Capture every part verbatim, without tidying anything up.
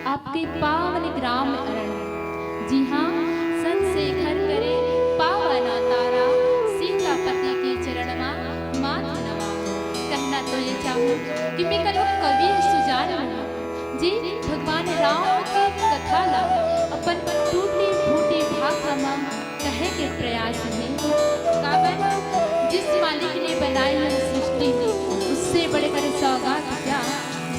आपके पावन ग्राम अरण्य, जी हाँ, चंद्रशेखर करे पावन अवतारा, सीतापति के चरण मा माथ नवा। कहना तो ये चाहूँ कि मैं कनो कवि सुजान हूँ, जी भगवान राम के कथा ला अपन टूटी फूटी भाखा मा कहे के प्रयास हे। काबर, जिस मालिक ने बनाई यह सृष्टि, उससे बढ़कर सौगात क्या?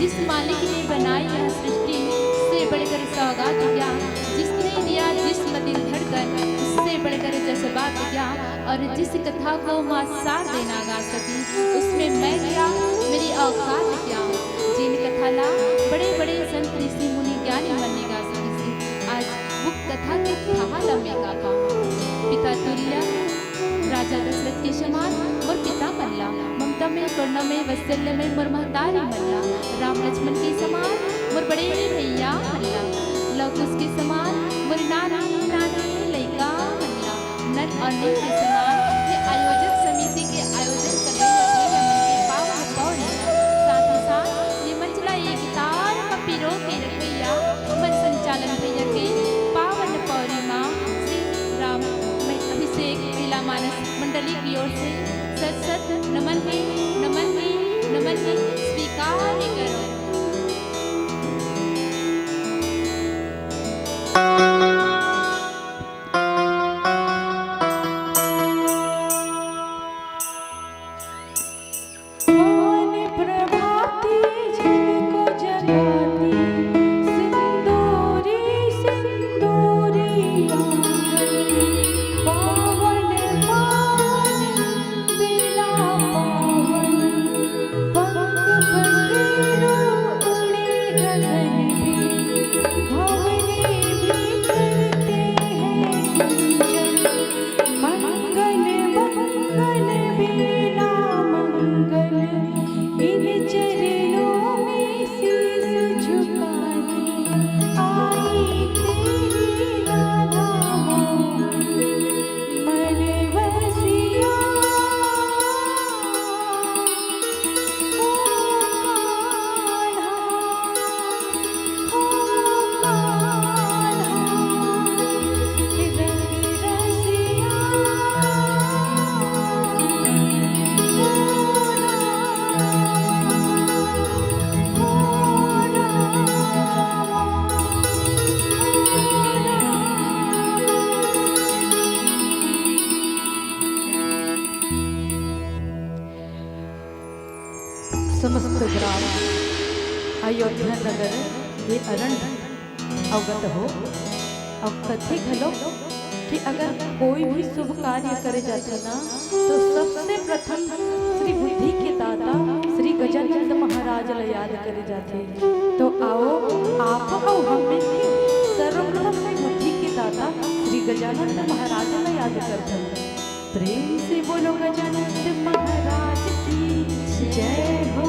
जिस मालिक ने बनाई यह सृष्टि, उससे बढ़कर सौगात क्या? जिसने दिया जिस्म दिल धड़कन, उससे बढ़कर जज्बात क्या? और जिस कथा को माँ सार देना गा सकी, उसमें मैं क्या, मेरी औकात क्या? जिन कथा ला बड़े बड़े संत ऋषि मुनि ज्ञानी मन ने गा सकी, आज वो कथा के थाह ला मैं का पाऊँ। पिता तुल्य राजा दशरथ के समान मोर पिता मन ला, ममता में, करुणा में, वात्सल्य में मोर महतारी मन ला, राम लक्ष्मण के समान मोर बड़े भैया मन ला, लव कुश के समान मोर नानी नानी लइका मन ला, नल और नील के समान ये आयोजक समिति के आयोजन करने वाले भैया मन के पावन पौड़ी, साथ ही साथ ये मंच ला एक तार का पिरो के रखैया मंच संचालन भैया के पावन पौड़ी माँ श्री राम अभिषेक महिला मानस मंडली की ओर से सत सत नमन है, नमन है, नमन है, स्वीकार करो। समस्त ग्राम अयोध्या नगर ये अरण्य अवगत हो। अउ कथे घलो कि अगर कोई भी शुभ कार्य करे जाथे ना, तो सबसे प्रथम श्री बुद्धि के दाता श्री गजानंद महाराज ला याद करे जाथे। तो आओ, आप अउ हम मिलके सर्वप्रथम श्री बुद्धि के दाता श्री गजानंद महाराज ला याद करथन। प्रेम से बोलो गजानंद महाराज की जय हो।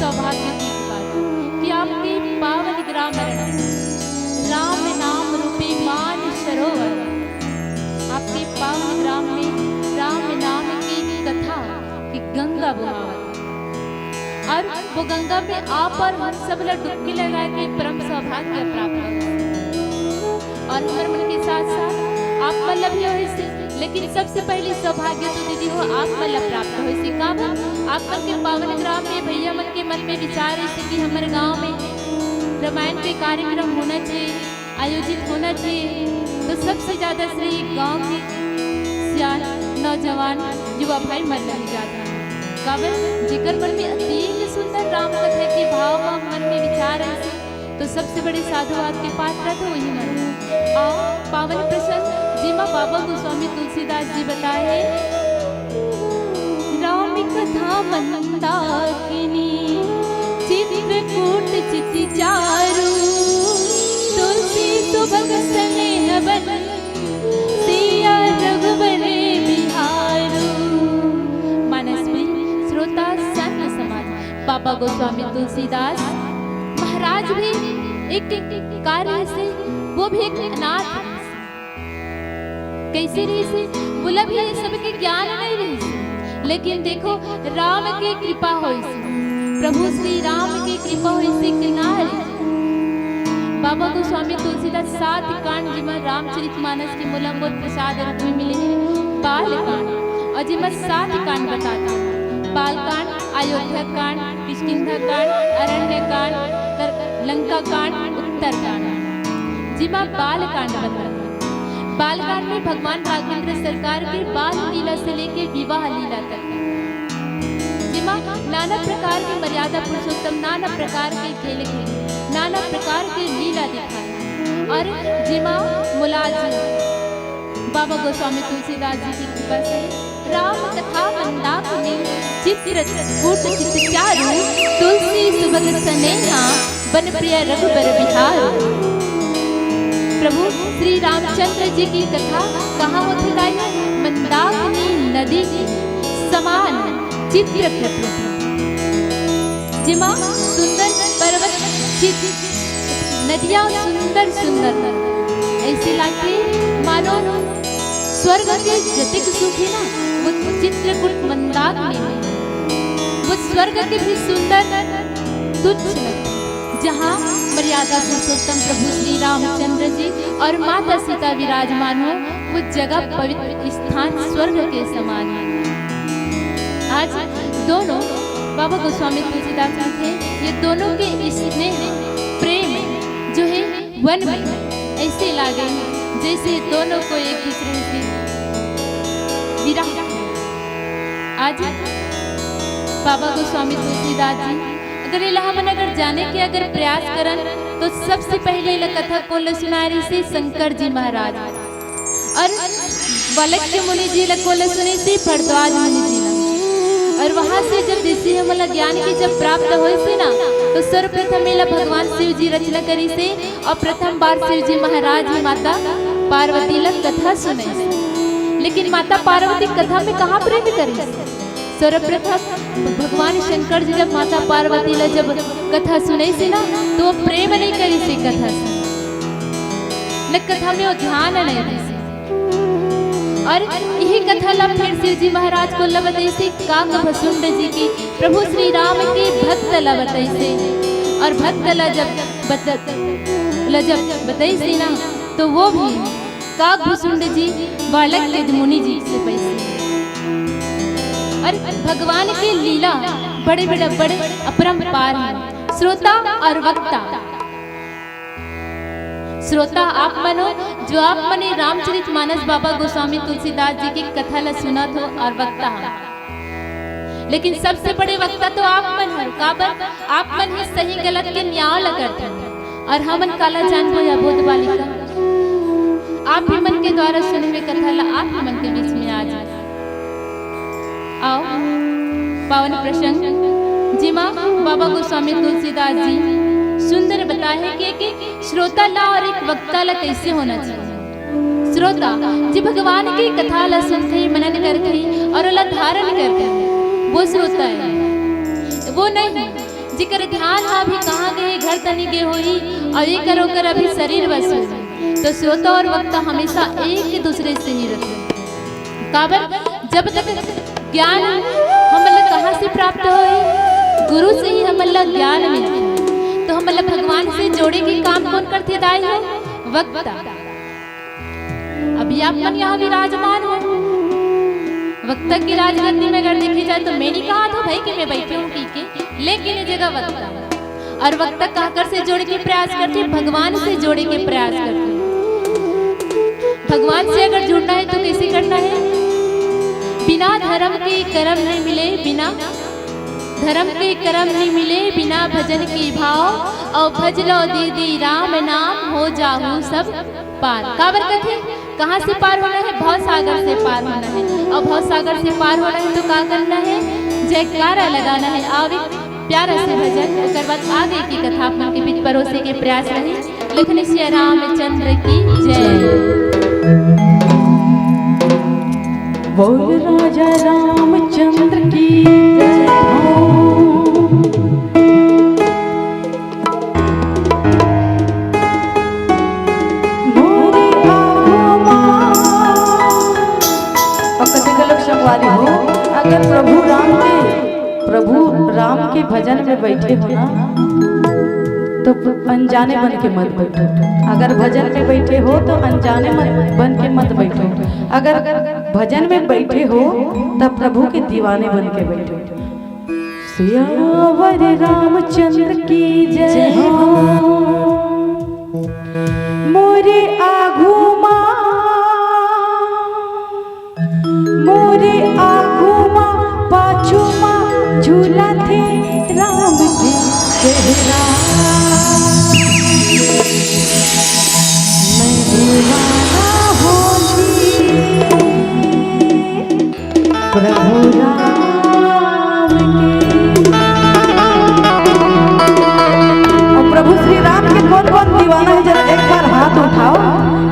सौभाग्य की बात कि आपके पावन ग्राम अरण्य, राम नाम रूपी मान सरोवर, आपके पावन ग्राम में राम नाम की कथा की गंगा बहावत हे। और वो गंगा में आप और हम सब ला डुबकी लगाए के परम सौभाग्य प्राप्त हे। और हमर मन के साथ साथ आप मन ला भी होइस हे, लेकिन सबसे पहले सौभाग्य तो दीदी हो आप मन ला प्राप्त होइस हे। काबर? आप मन के पावन ग्राम में भैया मन के मन में विचार हे कि हमर गांव में रामायण के कार्यक्रम होना चाहिए, आयोजित होना चाहिए। तो सबसे ज्यादा श्रेय गांव के सियान नौजवान युवा भाई मन ला ही जात हे। काबर? जेकर मन में अति सुंदर राम कथा के भाव मन में विचार हे, तो सबसे बड़े साधुवाद के पात्र तो वही मन हे। आओ पावन प्रसंग, जेमा बाबा गोस्वामी तुलसीदास जी बताए हे, राम कथा मंदाकिनी चित्रकूट चित चारू, तुलसी सुभग सनेह बन सिया रघुबर बिहारू। मानस में श्रोता संत समाज, बाबा गोस्वामी तुलसीदास महाराज भी एक, एक कार्य से, वो भी एक अनाथ हे। कैसे रहिस हे? बोला भी ये सब के ज्ञान नहीं रहिस हे। लेकिन देखो, राम के कृपा होइस हे, प्रभु श्री राम के कृपा होइस हे कि नारी। बाबा गोस्वामी तुलसीदास सात कांड, जिमा रामचरित मानस के मोला मोर प्रसाद रूप में मिले हे, बाल कांड, और जिमा सात कांड बताथे, बाल कांड, अयोध्या कांड, किष्किंधा कांड, अरण्य कांड, कर-, लंका कांड, उत्तर कांड, जिमा बाल कांड बताथे। बाल कांड में भगवान राघवेंद्र सरकार के बाल लीला से लेके विवाह लीला तक, जिमा नाना प्रकार के मर्यादा पुरुषोत्तम, नाना प्रकार के खेल खेले, नाना प्रकार के लीला दिखाए, और जिमा मुलाज बाबा गोस्वामी तुलसीदास जी की कृपा से राम कथा मंदाकिनी चित्रकूट चित चारू, तुलसी सुभग सनेहा बन प्रिया रघुबर बिहारू। प्रभु श्री रामचंद्र जी की कथा कहाँ होथे दाई? मंदाकिनी नदी के समान चित्रकूट, जिमा सुंदर पर्वत चित नदियाँ सुंदर सुंदर, ऐसे लागे मानो स्वर्ग के जतेक सुख हे ना, वो चित्रकूट मंदाकिनी में हे। वो स्वर्ग के भी सुंदर, तुच्छ लगथे, जहाँ मर्यादा पुरुषोत्तम प्रभु श्री रामचंद्र जी और माता सीता विराजमान हो, वो जगह पवित्र स्थान स्वर्ग के समान हे। आज दोनों बाबा गोस्वामी तुलसीदास जी थे, ये दोनों के स्नेह प्रेम जो हे वन में ऐसे लागे, जैसे दोनों को एक दूसरे से विरह। आज बाबा गोस्वामी तुलसीदास जी, अगर एला हमन अगर जाने के अगर प्रयास करन, तो सबसे पहले एला कथा कोन ल सुनाए रहिस हे? शंकर जी महाराज। और वालक्य मुनि जी ल कोन ल सुनाइस हे? भरद्वाज मुनि जी ल। और वहाँ से जब जैसे हमला ज्ञान के जब प्राप्त होइस हे ना, तो सर्वप्रथम एला भगवान शिव जी रचना करिस हे और प्रथम बार शिव जी महाराज ही माता पार्वती ल कथा सुनाइस हे। लेकिन माता पार्वती कथा में कहाँ प्रेम करिस? सर्वप्रथम भगवान शंकर जी जब माता पार्वती ल जब कथा सुनाइस हे ना, तो वो प्रेम नहीं करिस हे कथा से, न कथा में वो ध्यान नहीं दिस हे। और यही कथा ला फिर शिव जी महाराज कोन ल बताइस हे? काक भसुंड जी की, प्रभु श्री राम के भक्त ल बताइस हे। और भक्त ल जब बत-, ल जब बताइस हे ना, तो वो भी काक भसुंड जी वालक्य मुनि जी से पाइस हे। और भगवान के लीला बड़े बड़े बड़े अपरंपार हे। श्रोता और वक्ता, श्रोता आप मन हो, जो आप मन ये रामचरित मानस बाबा गोस्वामी तुलसीदास जी के कथा ला सुनत हो और वक्ता हो। लेकिन सबसे बड़े वक्ता तो आप मन हो। काबर? आप मन ही सही गलत के न्याय ला करथे। और हमन काला जानबो या बोध बालिका, आप ही मन के द्वारा सुने हुए कथा ला आप ही मन के बीच में आ जाए। आओ, पावन प्रसंग, जिमा बाबा गोस्वामी तुलसीदास जी सुंदर बताए हे कि एक श्रोता ला और एक वक्ता ला कैसे होना चाहिए। श्रोता, जे भगवान के कथा ला सुनथे, मनन करथे और ओला धारण करथे, वो श्रोता हे। वो नहीं, जेकर ध्यान ह अभी कहाँ गे, घर तनी गे होही, अउ एकर ओकर अभी शरीर बस होही। तो श्रोता और वक्ता हमेशा एक दूसरे से ही रथे। काबर, जब तक ज्ञान हमन ला कहाँ से प्राप्त होही? गुरु से ही हमन ला ज्ञान मिलथे। तो हमन ला भगवान से जोड़े के काम कौन करथे दाई हो? वक्ता। अभी आप मन यहाँ विराजमान हो, वक्ता की राजगद्दी में अगर देखे जाए तो मैं नहीं कहा था भाई कि मैं बैठे हूँ पी के, लेकिन ये जगह वक्ता है। और वक्ता काकर से जोड़े के प्रयास करथे? भगवान से जोड़े के प्रयास करथे। भगवान से अगर जुड़ना है तो कैसे करना है? बिना धर्म के करम नहीं मिले, बिना धर्म के करम नहीं मिले, बिना भजन के भाव, और भज लो दीदी राम नाम, हो जाहू सब पार। काबर कथे? कहाँ से पार होना है? भव सागर से पार होना है। और भव सागर से पार होना है तो का करना है? जयकारा लगाना है। आवे प्यारा से भजन, ओकर बाद आगे की कथा अपन के बीच परोसे के प्रयास रही। लिखने सिया रामचंद्र की जय। बोल राजा रामचंद्र की जय हो। मोरे आगू मा। और कथे घलोक संगवारी हो, अगर प्रभु राम के, प्रभु राम के भजन में बैठे हो ना, तो अनजाने बन के मत बैठो। अगर भजन में बैठे हो तो अनजाने मत, बन के मत बैठो। अगर भजन में बैठे हो तब प्रभु के दीवाने बन के बैठो। सियावर रामचंद्र की जय हो। मोरे आगू मा, मोरे आगू मा, पाछू मा झूलथे राम के चेहरा। मैं दीवाना हो प्रभु राम के। और प्रभु श्री राम के कौन कौन दीवाना है, जरा एक बार हाथ उठाओ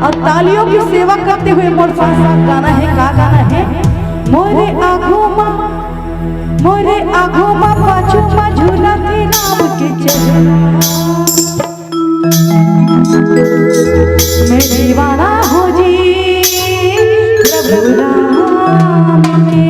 और तालियों की सेवा करते हुए मोर साथ साथ गाना है। का गाना है? मोरे आगू मा, मोरे आगू मा, पाछू मा झूलथे राम के चेहरा। मैं दीवाना हो जी प्रभु राम के।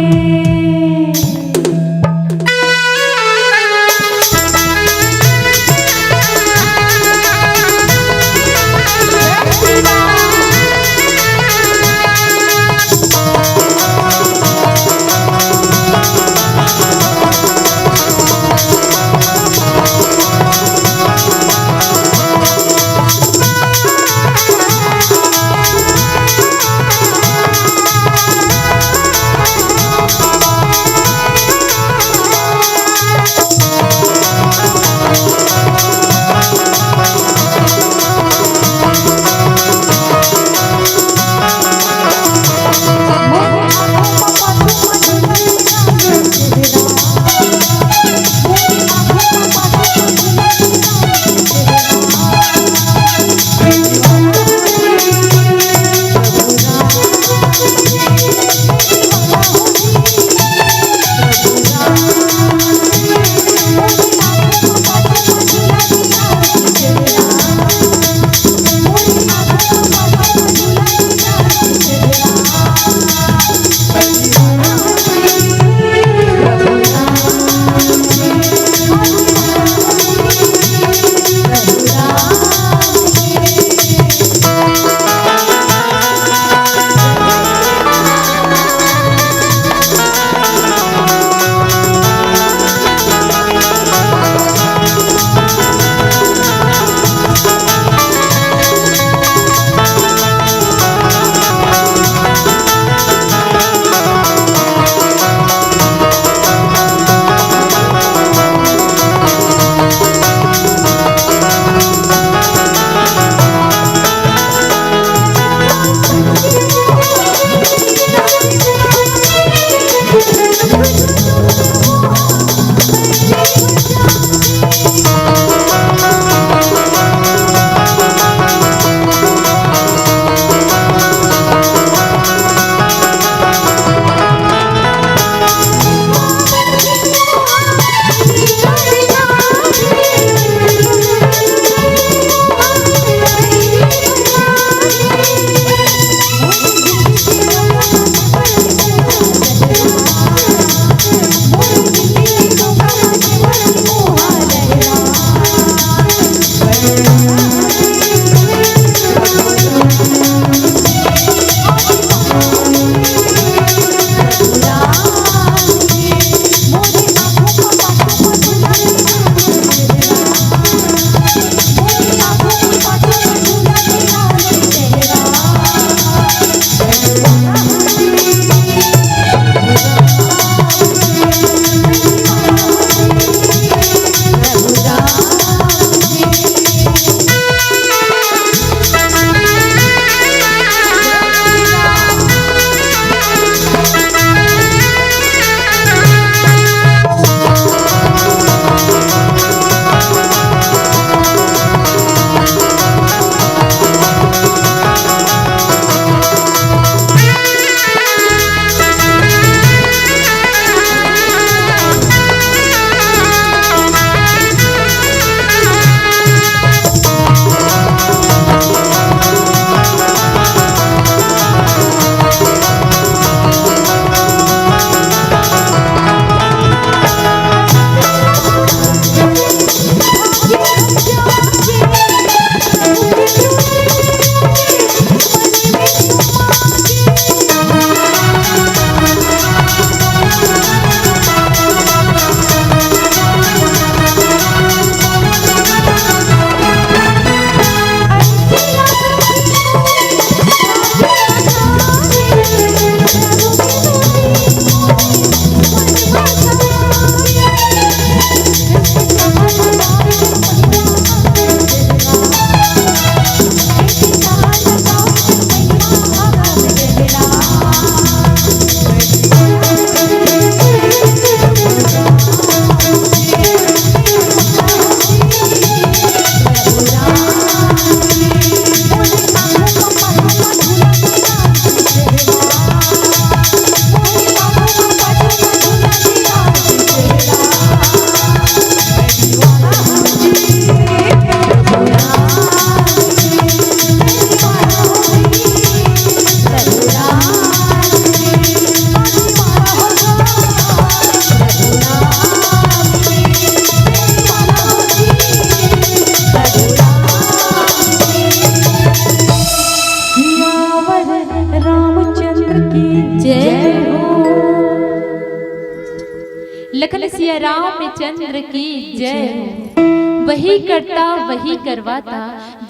लखन सिया रामचंद्र की जय हो। वही करता वही करवाता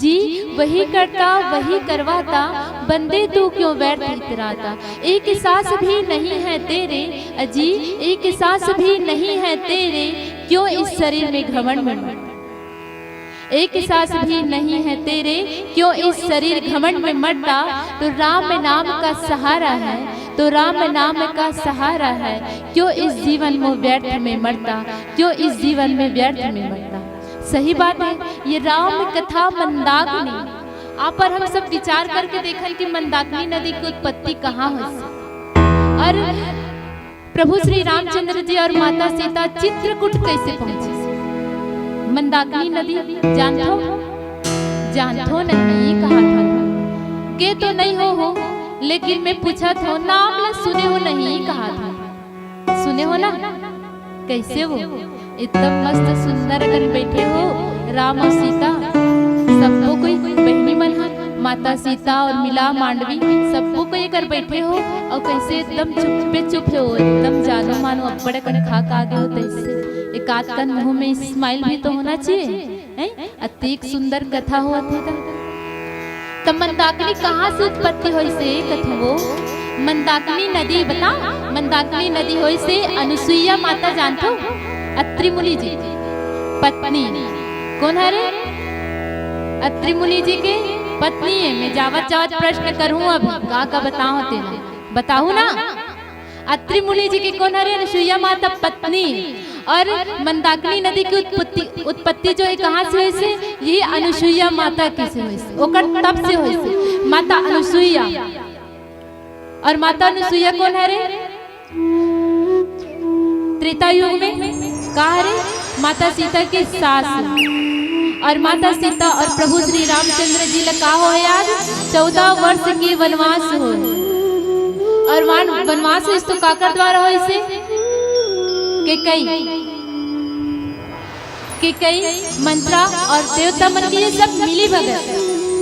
जी, वही करता वही करवाता, बंदे तू क्यों व्यर्थ इतराता। एक सांस भी नहीं है तेरे अजी, एक सांस भी नहीं है तेरे, क्यों इस शरीर में घमंड में मरता। एक सांस भी नहीं है तेरे, क्यों इस शरीर घमंड में मरता। तो राम नाम का सहारा है, तो राम नाम का सहारा है, क्यों इस जीवन में व्यर्थ में मरता, क्यों इस जीवन में व्यर्थ में मरता। सही बात है, ये राम कथा मंदाकिनी। आप और हम सब विचार करके देखन कि मंदाकिनी नदी की उत्पत्ति कहाँ होइस और प्रभु श्री रामचंद्र जी और माता सीता चित्रकूट कैसे पहुंचे। मंदाकिनी नदी जानथो? जानथो नहीं कहा था। गे तो नहीं हो, हो, लेकिन मैं पूछा था, नाम ला सुने हो नहीं कहा था। सुने हो ना? कैसे हो? एकदम मस्त सुंदर अकन बैठे हो राम और सीता। सबको कोई बहनी मन ह, माता सीता और मिला मांडवी, सबको कोई कर बैठे हो और कैसे एकदम चुप्पे चुप हो, एकदम जानो मानो अब्बड़ अकन खा के आगे हो तैसे। एक आध कन मुंह में स्माइल भी तो होना चाहिए, हैं? अतेक सुंदर कथा होवत हे त। त मंदाकिनी कहाँ से उत्पत्ति होइस हे कथो? मंदाकिनी नदी बता, मंदाकिनी नदी होइस हे अनुसुईया माता, जानथो? अत्रि मुनि जी पत्नी। कोन हरे? अत्रि मुनि जी के पत्नी हे। मैं जावत जावत प्रश्न करूँ, अब का का बताओ तेला, बताहू ना? अत्रि मुनि जी के कोन हरे? अनुसुईया माता पत्नी। और मंदाकिनी नदी की उत्पत्ति, उत्पत्ति जो है कहाँ से होइस हे? यही अनुसुईया माता के से होइस हे, ओकर तप से होइस हे, माता अनुसुईया। और माता अनुसुईया कोन हरे? त्रेता युग में का हरे? माता सीता के सास। और माता सीता और प्रभु श्री रामचंद्र जी ला का हो याद? चौदह वर्ष के वनवास हो। और वन-, वनवास होइस तो काकर द्वारा होइस हे? केकई। केकई, मंथरा और देवता मन के ये सब मिली भगत।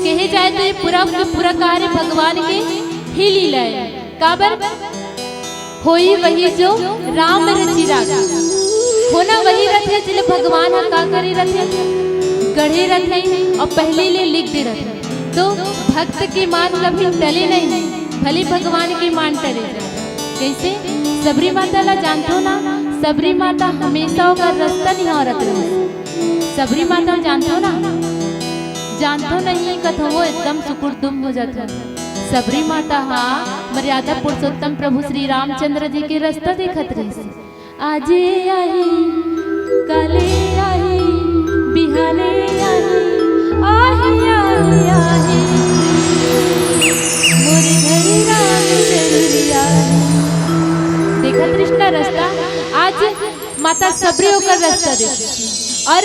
कहे जाए तो ये पूरा के पूरा कार्य भगवान के ही लीला हे। काबर? होई वही जो राम रचि राखी। होना वही रथे जेला भगवान ह का करे रथे, गढ़े रथे और पहले ले लिख दे रथे। तो भक्त के मान कभी टले नहीं, भले भगवान के मान टले जाए। कैसे? सबरी माता ला जानथो ना? सबरी माता हमेशा ओकर रास्ता निहारत रहे। सबरी माता जानथो ना? जानथो नहीं कथो, वो एकदम सुकुर दुम हो जाथो। सबरी माता हा मर्यादा पुरुषोत्तम प्रभु श्री रामचंद्र जी के रास्ता देखत रहिस। आजे आही, काले आही, बिहाने आही, आही, आही, आही। मोरे घरे राम जरूरी आही। देखत रहिस ना रास्ता, आज माता सबरी ओकर रास्ता देखिस। और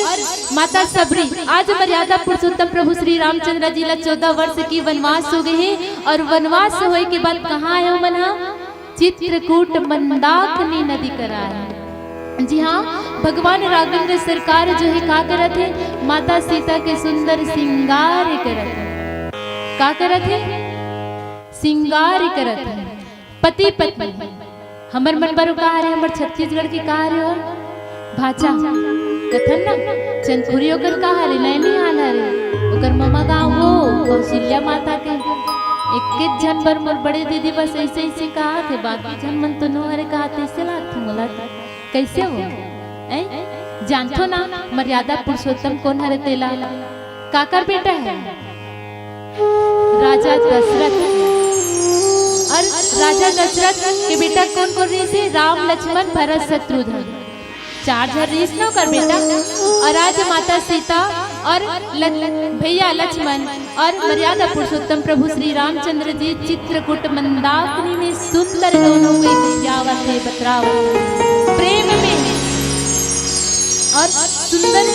माता सबरी आज मर्यादा पुरुषोत्तम प्रभु श्री रामचंद्र जी ला चौदह वर्ष की वनवास हो गए हे और वनवास होए के बाद कहाँ आए हो मन हा? चित्रकूट मंदाकिनी नदी करा हे। जी हाँ, भगवान राघवेंद्र सरकार जो है का करत हे? माता सीता के सुंदर श्रृंगार करत हे। का करत हे? श्रृंगार करत हे। पति पत्नी। हमर मन बर का हरे, हमर छत्तीसगढ़ के का हरे हो? भांचा। कथन ना, चंदखुरी ओकर का हरे, नैनिहाल हरे। ओकर ममा गाँव वो कौशल्या माता के। एक एक झन बर मोर बड़े दीदी बस ऐसे ऐसे कहा थे, बाकी झन मन तो नो हरे कहा थे, ऐसे लागथे मोला तो। कैसे हो? ऐ? जानथो ना, मर्यादा पुरुषोत्तम कोन हरे तेला? काकर बेटा हे? राजा दशरथ। और राजा दशरथ के बेटा कोन कोन रहिस हे? राम, लक्ष्मण, भरत, शत्रुघ्न। चार झन रहिस ना ओकर बेटा। और आज माता सीता और ल-, भैया लक्ष्मण और मर्यादा पुरुषोत्तम प्रभु श्री रामचंद्र जी चित्रकूट मंदाकिनी में सुंदर दोनों को एक आवत हे, बतरावत हे। प्रेम में और सुंदर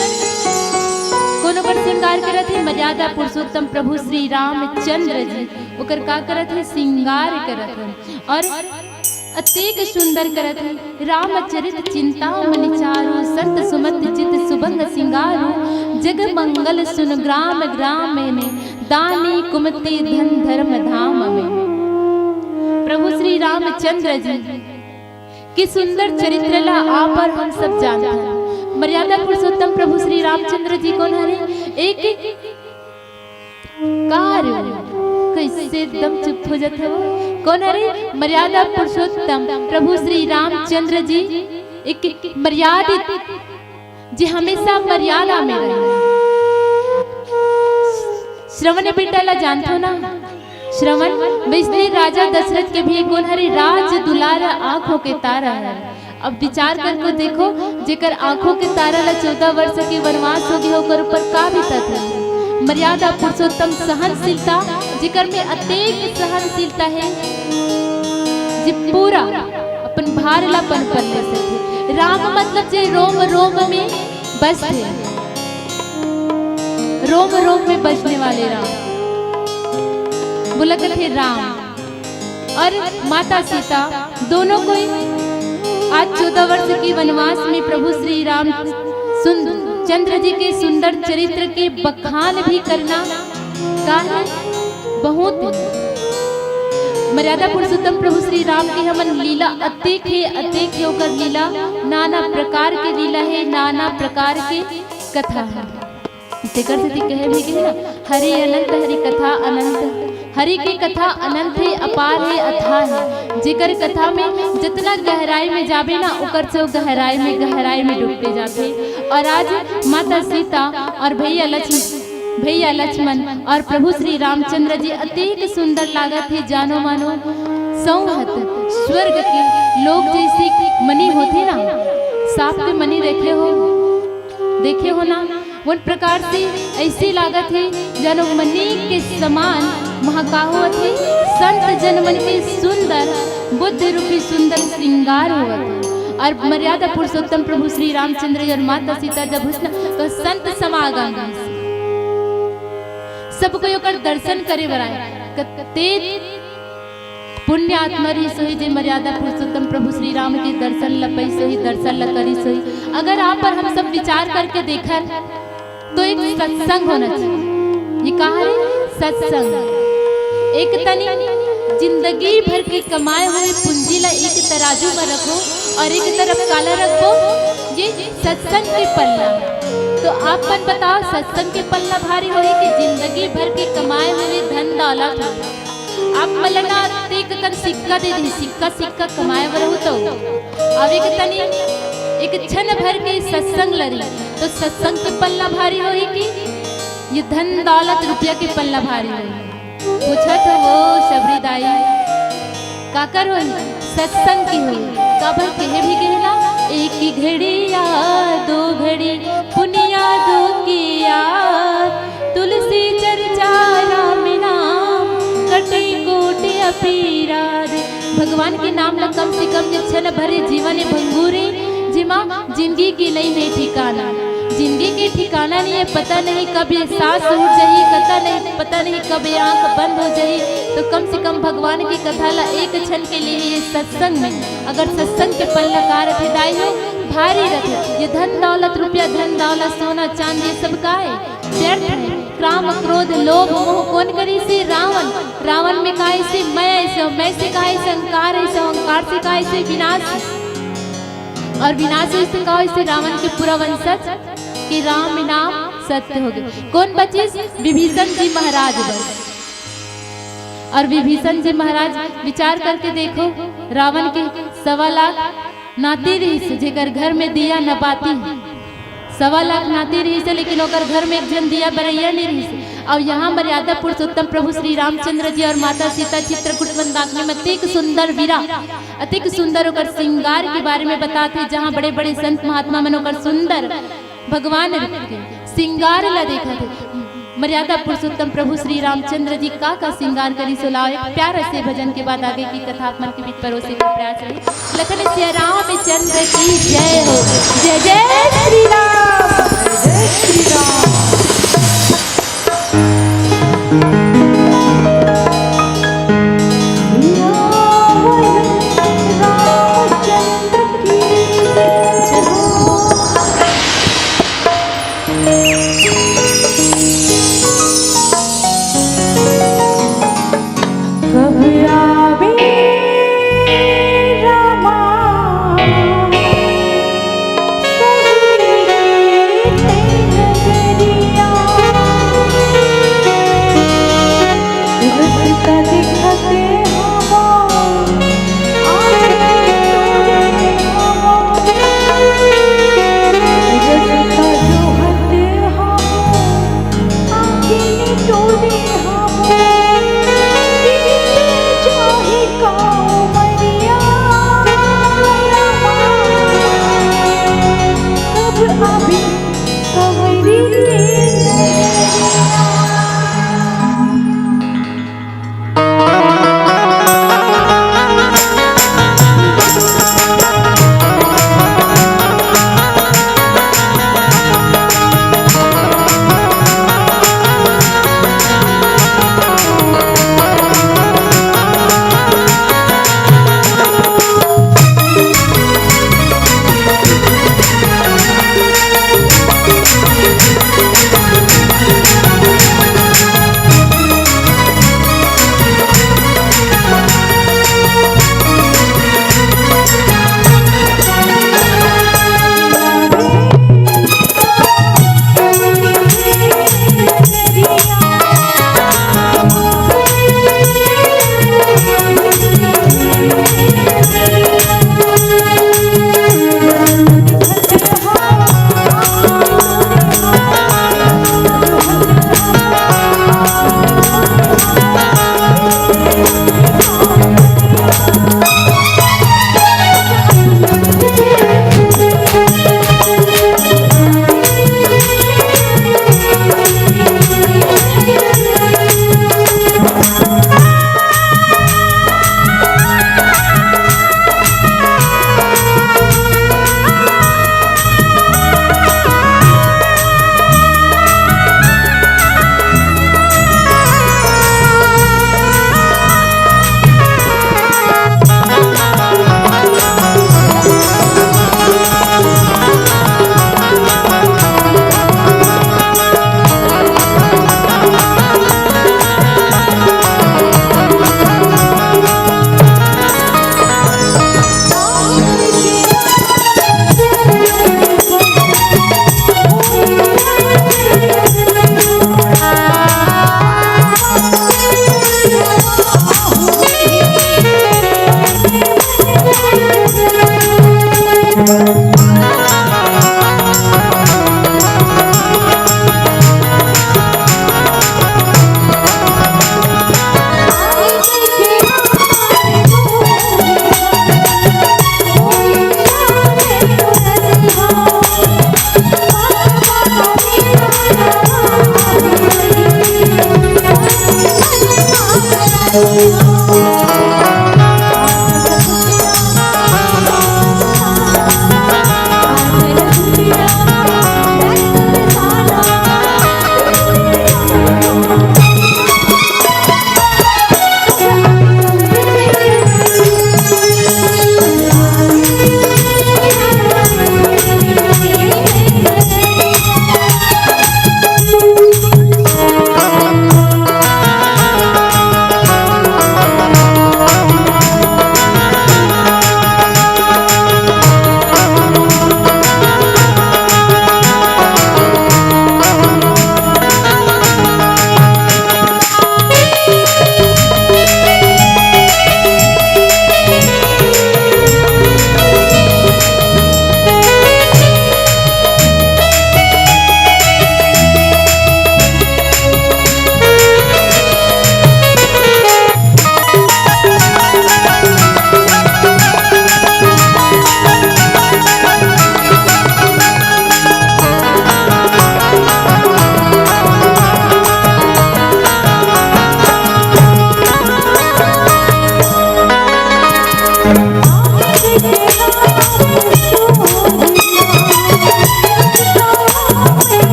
कोनो कर श्रृंगार करत हे, मर्यादा पुरुषोत्तम प्रभु श्री रामचंद्र जी ओकर का करत हे? श्रृंगार करत हे। और अतेक सुंदर करत हे। रामचरित चिंतामणि चारु, संत सुमति चित सुभंग सिंगारु। जग मंगल सुन ग्राम ग्राम में, दानी कुमति धन धर्म धाम में। प्रभु श्री रामचंद्र जी के सुंदर चरित्र ला आप और हम सब जानथन। मर्यादा पुरुषोत्तम प्रभु श्री रामचंद्र जी कोन हरे? एक का रे? कैसे एकदम चुप हो जात हो? कोन हरे? मर्यादा पुरुषोत्तम प्रभु श्री रामचंद्र जी, एक मर्यादित, जे हमेशा मर्यादा में रहे। श्रवण बेटा ला जानथो ना? श्रवण, वैसने राजा दशरथ के भी कोन हरे? राज दुलार आँखों के तारा है। अब विचार करके देखो, जेकर आँखों के तारा ला चौदह वर्ष के वनवास हो गया, ओकर ऊपर का बीतत है? मर्यादा पुरुषोत्तम सहनशीलता, जेकर में अतेक सहनशीलता है, जे पूरा अपन भार ला पन पर ले सके। राम मतलब जे रोम रोम में बसथे, रोम रोम में बसने वाले राम, बोला कथे राम। और माता सीता दोनों कोई आज चौदह वर्ष के वनवास में प्रभु श्री राम सुन-, चंद्र जी के सुंदर चरित्र के बखान भी करना का है, बहुत है। मर्यादा पुरुषोत्तम प्रभु श्री राम के हमन लीला अतेक है, अतेक है ओकर लीला, नाना प्रकार के लीला है, नाना प्रकार के कथा है। तेकर सेती कहे भी कहे ना, हरि अनंत हरि कथा अनंत, हरि के कथा अनंत है, अपार है, अथाह है। जेकर कथा में जितना गहराई में जाबे ना, ओकर से वो गहराई में, गहराई में डूबते जाते। और आज माता सीता और भैया लक्ष्मण, भैया लक्ष्मण और प्रभु श्री रामचंद्र जी अतेक सुंदर लागत है, जानो मानो सौंहत स्वर्ग के लोग जैसे मनी होते ना, साप के मनी देखे हो, देखे हो ना, उन प्रकार से ऐसे लागत है, जानो मनी के समान महाकाहो थे, संत जन मन के सुंदर बुद्ध रूपी सुंदर श्रृंगार होवत है। और मर्यादा पुरुषोत्तम प्रभु श्री रामचंद्र और माता सीता जब हुसन तो संत समागम हुइस। सब कोई ओकर दर्शन करे बर आए। कते पुण्य आत्मा रहिस होही, जे मर्यादा पुरुषोत्तम प्रभु श्री राम के दर्शन ल पइस होही, दर्शन ल करिस होही। अगर आप और हम सब विचार करके देखन, तो एक सत्संग होना चाहिए। ये कहा है सत्संग। एक तनी जिंदगी भर के कमाए हुए पूंजी ला एक तराजू में रखो और एक तरफ काला रखो, ये सत्संग के पल्ला। तो आप मन बताओ, सत्संग के पल्ला भारी होही कि जिंदगी भर के कमाए हुए धन दौलत? आप मन ला ना अतेक कन सिक्का दे दी, सिक्का सिक्का कमाए बर हो तो। अब एक तनी एक क्षण भर के सत्संग लरी, तो सत्संग के पल्ला भारी होही कि ये धन दौलत रुपया के पल्ला भारी होही? पूछत हो वो शबरी दाई, काकर होही? सत्संग की होही। काबर कहे भी कहे ना, एक ही घड़ी या दो घड़ी पुनिया दो किया, तुलसी चर्चा राम नाम, कटे कोटि अपीराध। भगवान के नाम ला कम से कम जे क्षण भरे जीवन ए भंगुर ए, जेमा जिंदगी के नइ हे ठिकाना। जिंदगी के ठिकाना नइ हे, पता नहीं कब ये सांस उठ जाही, पता नहीं, पता नहीं कब ये आंख बंद हो जाही। तो कम से कम भगवान की कथा ला एक क्षण के लिए ये सत्संग में, अगर सत्संग के पल्ला का रथे दाई हो, भारी रथे। ये धन दौलत, रुपया, धन दौलत, सोना चांदी, ये सब का हे? व्यर्थ हे। काम, क्रोध, लोभ, मोह कोन करिसे? रावण। रावण में का अइसे? मैं अइसे, मैं से का अइसे? अहंकार अइसे, अहंकार से का अइसे? विनाश। और विनाश से का अइसे? रावण के पूरा वंशज कि राम नाम सत्य हो गए। कोन बचिस? विभीषण जी महाराज बस। और विभीषण जी महाराज, विचार करके देखो, रावण के सवा लाख नाती रहिस, जेकर घर में दिया न बाती। सवा लाख नाती रहिस, लेकिन ओकर घर में एक झन दिया बरैया नइ रहिस। और यहाँ मर्यादा पुरुषोत्तम प्रभु श्री रामचंद्र जी और माता सीता चित्रकूट मंदाकिनी में अतिक सुंदर विरा, अतिक सुंदर ओकर श्रृंगार के बारे में बताथे, जहाँ बड़े-बड़े संत महात्मा मन ओकर सुंदर भगवान रूप के श्रृंगार ला देखत हे। मर्यादा पुरुषोत्तम प्रभु श्री रामचंद्र जी का का श्रृंगार करिस, लाओ एक प्यारा से भजन के बाद आगे की कथा आप मन के बीच परोसे के प्रयास रही। लखन सिया रामचंद्र की जय हो। जय जय श्री राम। जय श्री राम।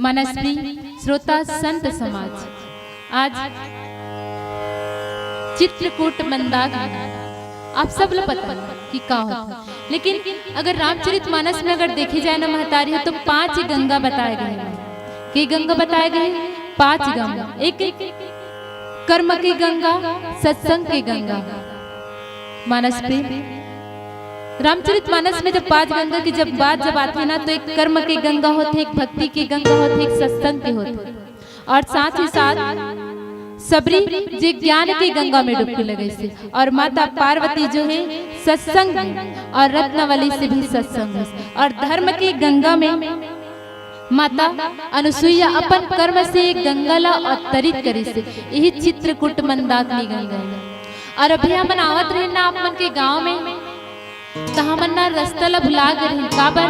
मानस प्रिय श्रोता संत समाज, आज चित्रकूट मंदाकिनी, आप सब ला पता हे कि का होथे, लेकिन अगर रामचरित मानस में अगर देखे जाए ना महतारी हो, तो पांच गंगा बताए गए हे। के गंगा बताए गए हे? पांच गंगा। एक कर्म के गंगा, सत्संग के गंगा। मानस प्रिय, रामचरित मानस में जब पांच गंगा की जब बात जब आथे ना, तो एक कर्म के गंगा होथे, एक भक्ति के गंगा होथे, एक सत्संग के होथे, और साथ ही साथ सबरी जे ज्ञान के गंगा में डुबकी लगाइस हे, और माता पार्वती जो हे सत्संग में, और रत्नावली से भी सत्संग में, और धर्म के गंगा में माता अनुसुईया अपन कर्म से गंगा ला अवतरित करिस हे। यही चित्रकूट मंदाकिनी गंगा हे। और अभी हमन आवत रहेन ना आप मन के गांव में, त हमन ना रस्ता ला भुला गे रहेन। काबर?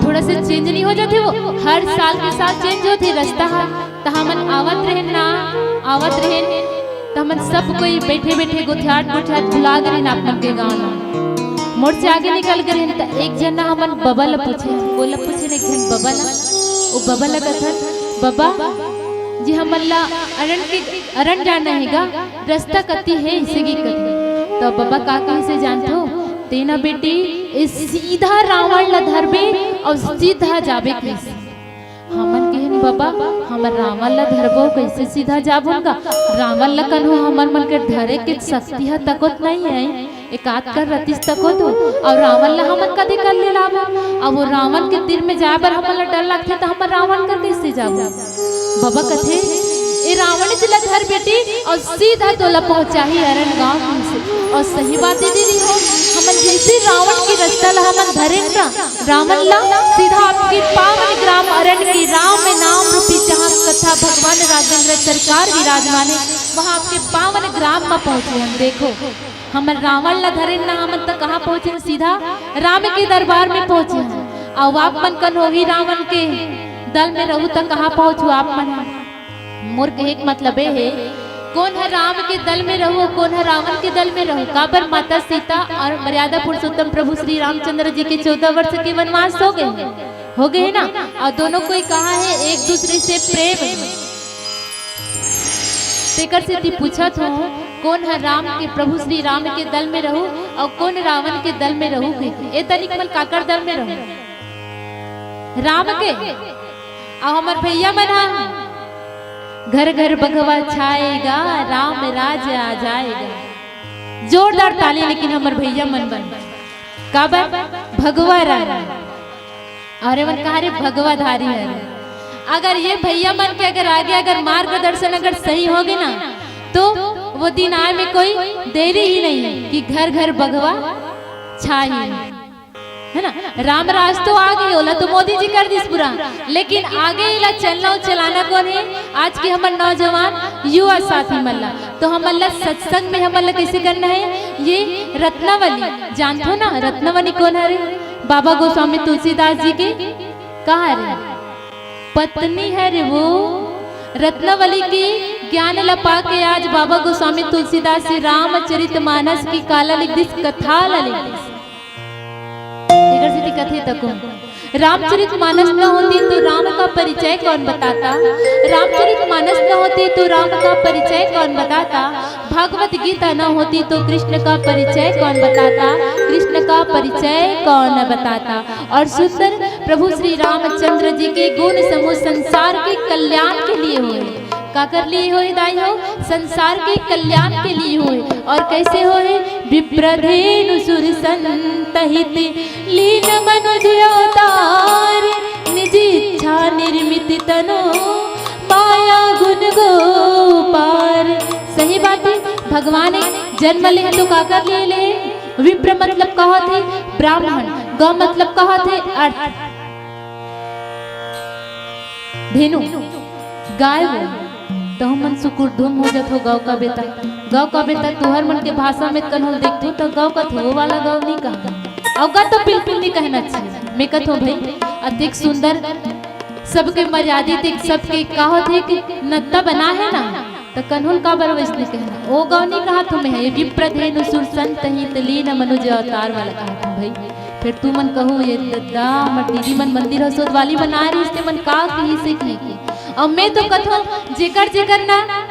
थोड़ा से change नहीं हो जाथे वो? हर साल के साल change होथे रस्ता ह। त हमन आवत रहेन ना, आवत रहेन, त हमन सब कोई बैठे बैठे गोठियात गोठियात भुला गे रहेन आप मन के गांव ला। मोर से आगे निकल गे रहेन, त एक झन ना हमन बबा ला पूछेन, कोन ला पूछेन, एक झन बबा ला। वो बबा ला कथन, "बबा जी, हमन ला अरन के, अरन जाना हे गा, रस्ता कति हे?" इसे की कथे। त बबा का कहिस हे जानथो? "तें ना बेटी, ए सीधा रावण ला धरबे और सीधा जाबे," कहिस। हमन कहेन, "बबा, हमन रावण ला धरबो, कैसे सीधा जाबो गा? रावण ला कन्हो हमन मन के धरे के शक्ति ह तको त नहीं हे, एकाध कर रतिस तको तो, और रावण ला हमन कदे कर ले लाबो? अब वो रावण के तीर में जाए बर हमन ला डर लगथे, त हमन रावण कर कैसे जाबो?" बबा कथे, "ए रावण जी ला धर बेटी, और सीधा तोला पहुंचाही अरन गांव से।" और सही बात हे दीदी हो, हमन जैसे रावण के रस्ता ला हमन धरेन ना, रावण ला सीधा आपके पावन ग्राम अरन के राम नाम रूपी जहाँ कथा भगवान राजेंद्र सरकार विराजमान हे, वहाँ आपके पावन ग्राम में पहुँचे हम। देखो, हमन रावण ला धरेन ना, हमन त कहाँ पहुँचे? सीधा राम के दरबार में पहुँचे हम। अउ आप मन कन्हो ही रावण के दल में रहू त कहाँ पहुँचू आप मन ह? मोर कहे के मतलब ए हे, कोन ह राम के दल में रहू, कोन ह रावण के दल में रहू? काबर माता सीता और मर्यादा पुरुषोत्तम प्रभु श्री रामचंद्र जी के चौदह वर्ष के वनवास हो गे हे, हो गे हे ना? और दोनों कोई कहाँ हे, एक दूसरे से प्रेम हे। तेकर सेती पूछत हूँ, कोन ह राम के, प्रभु श्री राम के दल में रहू और कोन रावण के दल में रहू? कहिके ए तनिक मन काकर दल में रहू? राम के। अउ हमर भैया मन ह, "घर घर बघवा छाएगा, राम राज आ जाएगा।" जोरदार ताली, लेकिन हमर भैया मन बर। काबर? भगवा रंग। अरे मन कहा रे, भगवा धारी हे। अगर ये भैया मन के अगर आगे अगर मार्गदर्शन अगर सही होगे ना, तो वो दिन आए में कोई देरी ही नहीं है कि घर घर बघवा छाही। है ना? राम राज तो आ गे, ओला तो मोदी जी कर दिस पूरा, लेकिन आगे एला चलना अउ चलाना कोन हे? आज के हमर नौजवान युवा साथी मन ला। तो हमन ला सत्संग में हमन ला कैसे करना हे? ये रत्नावली जानथो ना? रत्नावली कोन हरे? बाबा गोस्वामी तुलसीदास जी के कहा रे? पत्नी हरे वो। रत्नावली के ज्ञान ला पाके आज बाबा गोस्वामी तुलसीदास जी रामचरित मानस की काला लिख दिस, कथा ला लिख दिस। एकर सेती कथे तको, रामचरित मानस न होती तो राम का परिचय कौन बताता? रामचरित मानस न होती तो राम का परिचय कौन बताता? भागवत गीता न होती तो कृष्ण का परिचय कौन बताता? कृष्ण का परिचय कौन बताता? और सुंदर प्रभु श्री रामचंद्र जी के गुण समूह संसार के कल्याण के लिए हुए। काकर लिए होए दाई हो? संसार के कल्याण के लिए होए। और कैसे होए? विप्रधेनु सुर संतहित लीन मनुज अवतार, निज इच्छा निर्मित तनु माया गुण गो पार। सही बात हे, भगवान एक जन्म ले तो काकर लिए ले? विप्र मतलब का होथे? ब्राह्मण। गौ मतलब का होथे? अर्थ। धेनु, गाय हो, त हमन सुकुरधुम हो जथो गौ कबे त। गौ कबे त तुहर मन के भाषा में कन्हो देखथो त गौ कथो, वो वाला गौ नहीं कहा। अउ गा तो बिल्कुल नहीं कहना चाहिए। मैं कथो भाई, अतेक सुंदर, सबके मर्यादित, एक सबके का होथे कि नत्ता बना हे ना, त कन्हो ल काबर वैसने कहना? ओ गौ नहीं कहा थो मैं, ये विप्रधेनु सुर संतहित लीन मनुज अवतार वाला कहा थो भाई। फेर तुमन कहू, "ये ददा, हमर दीदी मन मंदिर हसोद वाली बना रहिस, ते मन का कहिस हे कि?" अउ मैं तो कथों, जेकर जेकर ना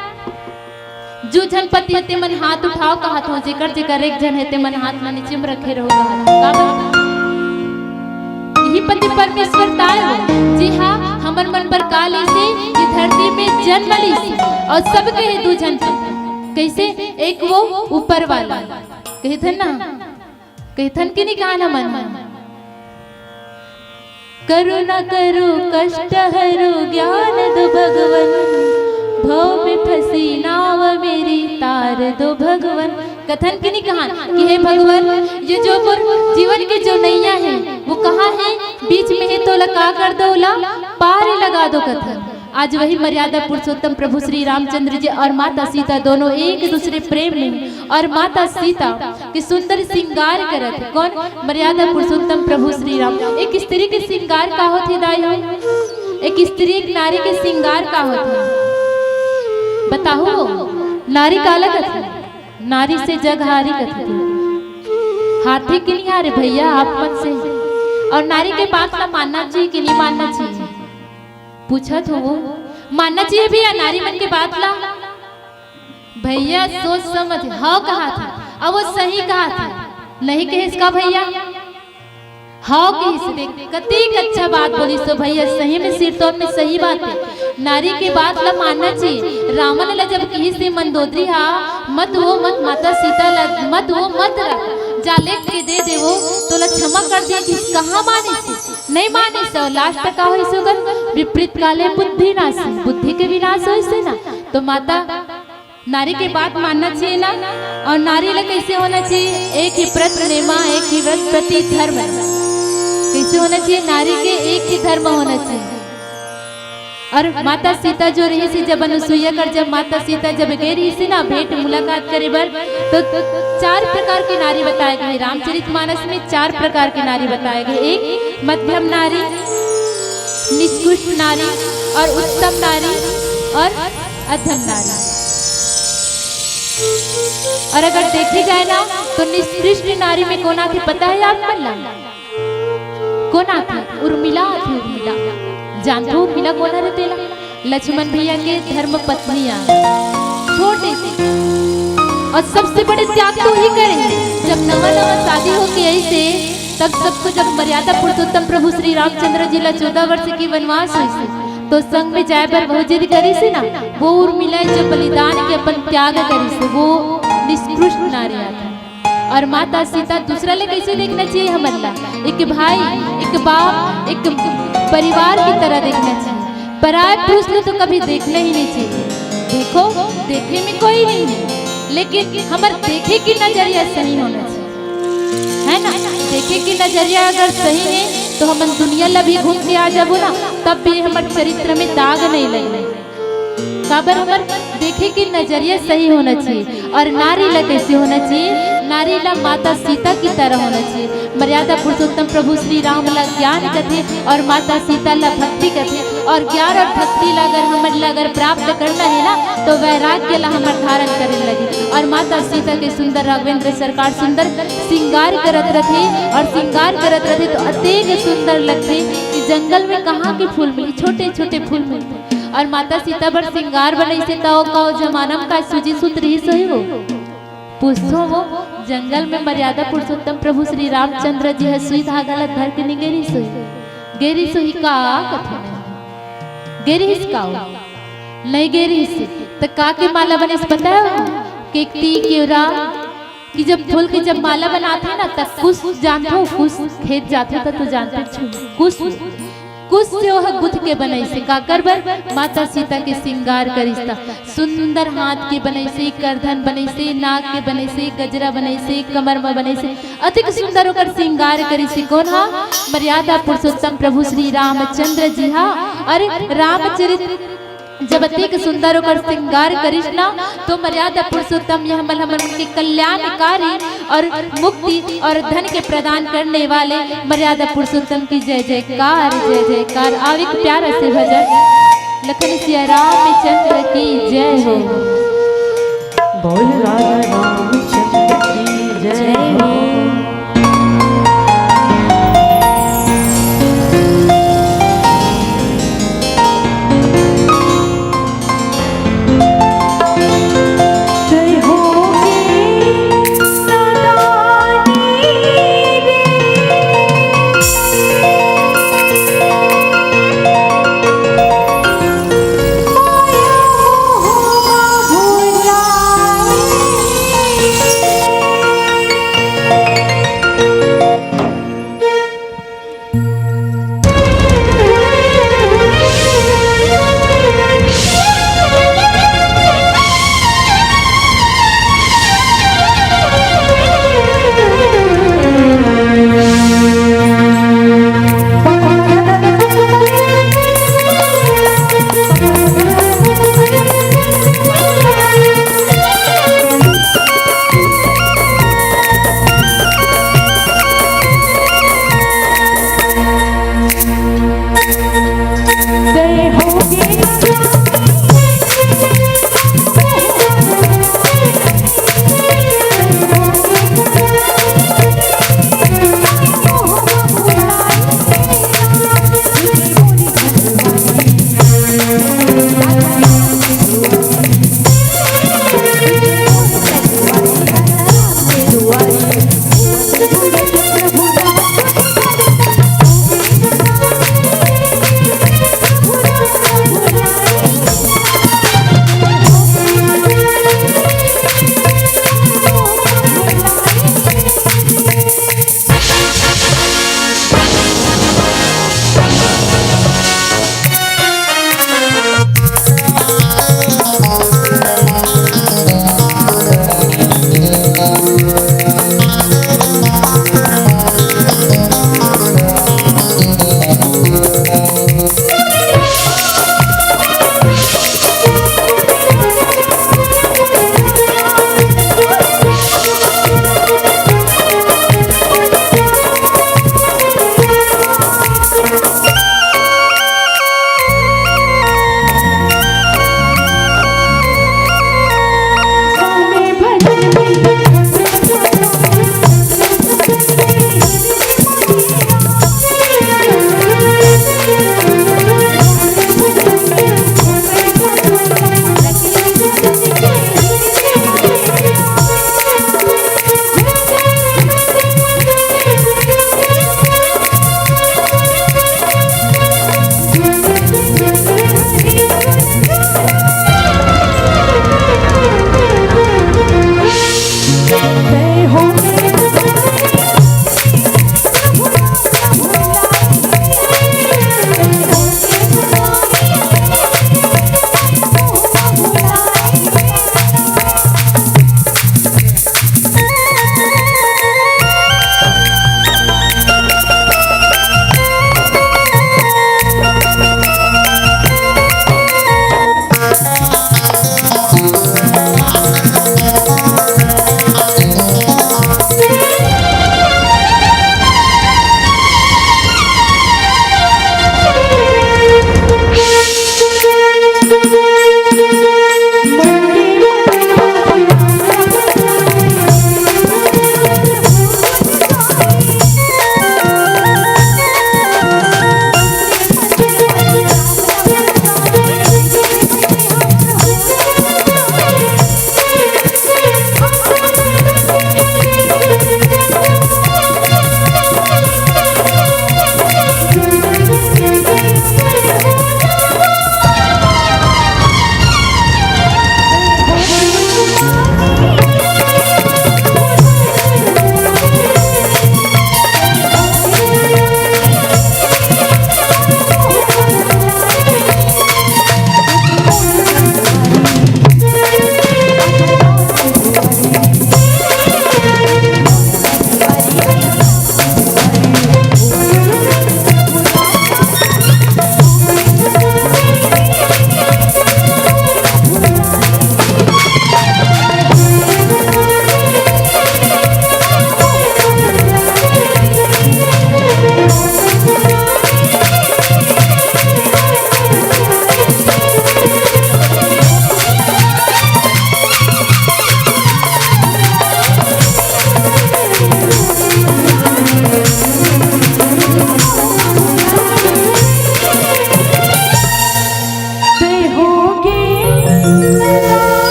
जू झन पति हे, ते मन हाथ उठाव कहत हों, जेकर जेकर एक झन हे, ते मन हाथ ला नीचे म रखे रहो कहत हों। का बात? इही पति परमेश्वर ताय हो, जी हाँ, हमर मन बर का लीस हे, ये धरती में जन्म लीस हे, अउ सबके हे दू झन पति। कइसे? एक वो ऊपर वाला, कहिथन ना, कहिथन कि नहीं गाना मन ह? करुणा करो, कष्ट हरो, ज्ञान दो भगवन, भव में फंसी नाव मेरी, तार दो भगवन। कथन कि नहीं कहान कि हे भगवन, ये जो मोर जीवन के जो नैया हे, वो कहाँ हे, बीच में हे, तो ओला का कर दो, ओला पार लगा दो कथन। आज वही मर्यादा पुरुषोत्तम प्रभु श्री रामचंद्र जी और माता सीता दोनों एक दूसरे प्रेम में, और माता सीता के सुंदर श्रृंगार करत हे। कौन? मर्यादा पुरुषोत्तम प्रभु श्री राम। एक स्त्री के श्रृंगार का होथे दाई हो? एक स्त्री, एक नारी के श्रृंगार का होथे? बताहू, नारी काला कथे? नारी से जग हारी कथे। हारथे कि नहीं हारे भैया आप मन से? और नारी के बात ला मानना चाहिए कि नहीं मानना चाहिए? पूछत हों वो, मानना चाहिए भैया नारी मन के बात ला? भैया सोच समझ, हव कहाथे, अब वो सही कहाथे, नहीं कहिस का भैया? हव कहिस, देख कतेक अच्छा बात बोलिस तो भैया, सही में सिरतोन में सही बात हे। नारी के बात ला मानना चाहिए। रावण ला जब कहिस हे मंदोदरी हा, "मत वो, मत माता सीता ला, मत वो, मत रा, जा लेख के दे दे वो, तोला क्षमा कर दिया," कहिस, कहाँ मानिस? नहीं मानिस। अउ last का होइस ओकर? "विपरीत काले बुद्धि नाश," बुद्धि के विनाश होइस हे ना। तो माता, नारी के बात मानना चाहिए ना। और नारी ला कैसे होना चाहिए? एक ही प्रति नेमा, एक ही व्रत प्रति धर्म। कैसे होना चाहिए? नारी के एक ही धर्म होना चाहिए। और माता सीता जो रहिस हे, जब अनुसुईया कर, जब माता सीता जब गे रहिस हे ना भेंट मुलाकात करे बर, तो चार प्रकार के नारी बताए गए। रामचरित मानस में चार प्रकार के नारी बताए गए। एक मध्यम नारी, निकृष्ट नारी और उत्तम नारी और अधम नारी। और अगर देखे जाए ना, तो निकृष्ट नारी में कौन आथे पता है आप मन ला? कौन आथे? उर्मिला आथे, उर्मिला। जानथो उर्मिला कौन हरे तेला? लक्ष्मण भैया के धर्म पत्नी आ, छोटे से। और सबसे बड़े त्याग तो ही करे, जब नवा नवा शादी होके आइस हे, तब सबको, जब मर्यादा पुरुषोत्तम प्रभु श्री रामचंद्र जी ला चौदह वर्ष के वनवास होइस हे, तो संग में जाए बर बहुत जिद करिस हे ना, वो उर्मिला जो बलिदान के अपन त्याग करिस हे, वो निकृष्ट नारी आथे। और माता सीता दूसरा ले कैसे देखना चाहिए हमन ला? एक भाई, एक बाप, एक परिवार की तरह देखना चाहिए। पराये पुरुष ला तो कभी देखना ही नहीं चाहिए। देखो, देखे में कोई नहीं है, लेकिन हमर देखे के नजरिया सही होना चाहिए, है ना? देखे के नजरिया अगर सही है, तो हमन दुनिया ला भी घूम के आ जाबो ना, तब भी हमर चरित्र में दाग नहीं लगे। काबर? हमर देखे के नजरिया सही होना चाहिए। और नारी ला कैसे होना चाहिए? नारी ला माता सीता की तरह होना चाहिए। मर्यादा पुरुषोत्तम प्रभु श्री राम ला ज्ञान कथे और माता सीता ला भक्ति कथे। और ज्ञान और भक्ति ला अगर हमन ला अगर प्राप्त करना है ना, तो वैराग्य ला हमर धारण करे लगी। और माता सीता के सुंदर, राघवेंद्र सरकार सुंदर श्रृंगार करत रथे, और श्रृंगार करत रथे तो अतेक सुंदर लगथे कि जंगल में कहाँ के फूल मिली, छोटे छोटे फूल मिलथे। और माता सीता बर श्रृंगार बनइसे, त ओ का ओ जमाना म का सूजी सूत रिहिस होही वो? पूछथों वो, जंगल में मर्यादा पुरुषोत्तम प्रभु श्री रामचंद्र जी ह सुई धागा ला धर के नइ गे रिहिस होही? गे रिहिस होही का कथों मैं? गे रिहिस का वो? नइ गे रिहिस। त का के माला बनिस पता हे वो? केकती, केवरा, कि जब फूल के जब माला बनाथे ना, त कुश जानथो, कुश खेत जाथे त तो जानथे, कुश, कुश से ओह गुथ के बनइसे। काकर बर? माता सीता के श्रृंगार करिस त सुंदर हाथ के बनइसे, करधन बनइसे, नाक के बनइसे, गजरा बनइसे, कमर म बनइसे, अतिक सुंदर ओकर श्रृंगार करिसे। कोन हा? मर्यादा पुरुषोत्तम प्रभु श्री रामचंद्र जी हा। अरे रामचरित जब अतेक सुंदर ओकर श्रृंगार करिस ना, तो मर्यादा पुरुषोत्तम यह मल हमन के कल्याणकारी और मुक्ति और धन के प्रदान करने वाले मर्यादा पुरुषोत्तम की जय जयकार, जय जयकार। आव एक प्यारा से भजन लखन सिया रामचंद्र की जय हो। बोल राजा रामचंद्र की जय हो।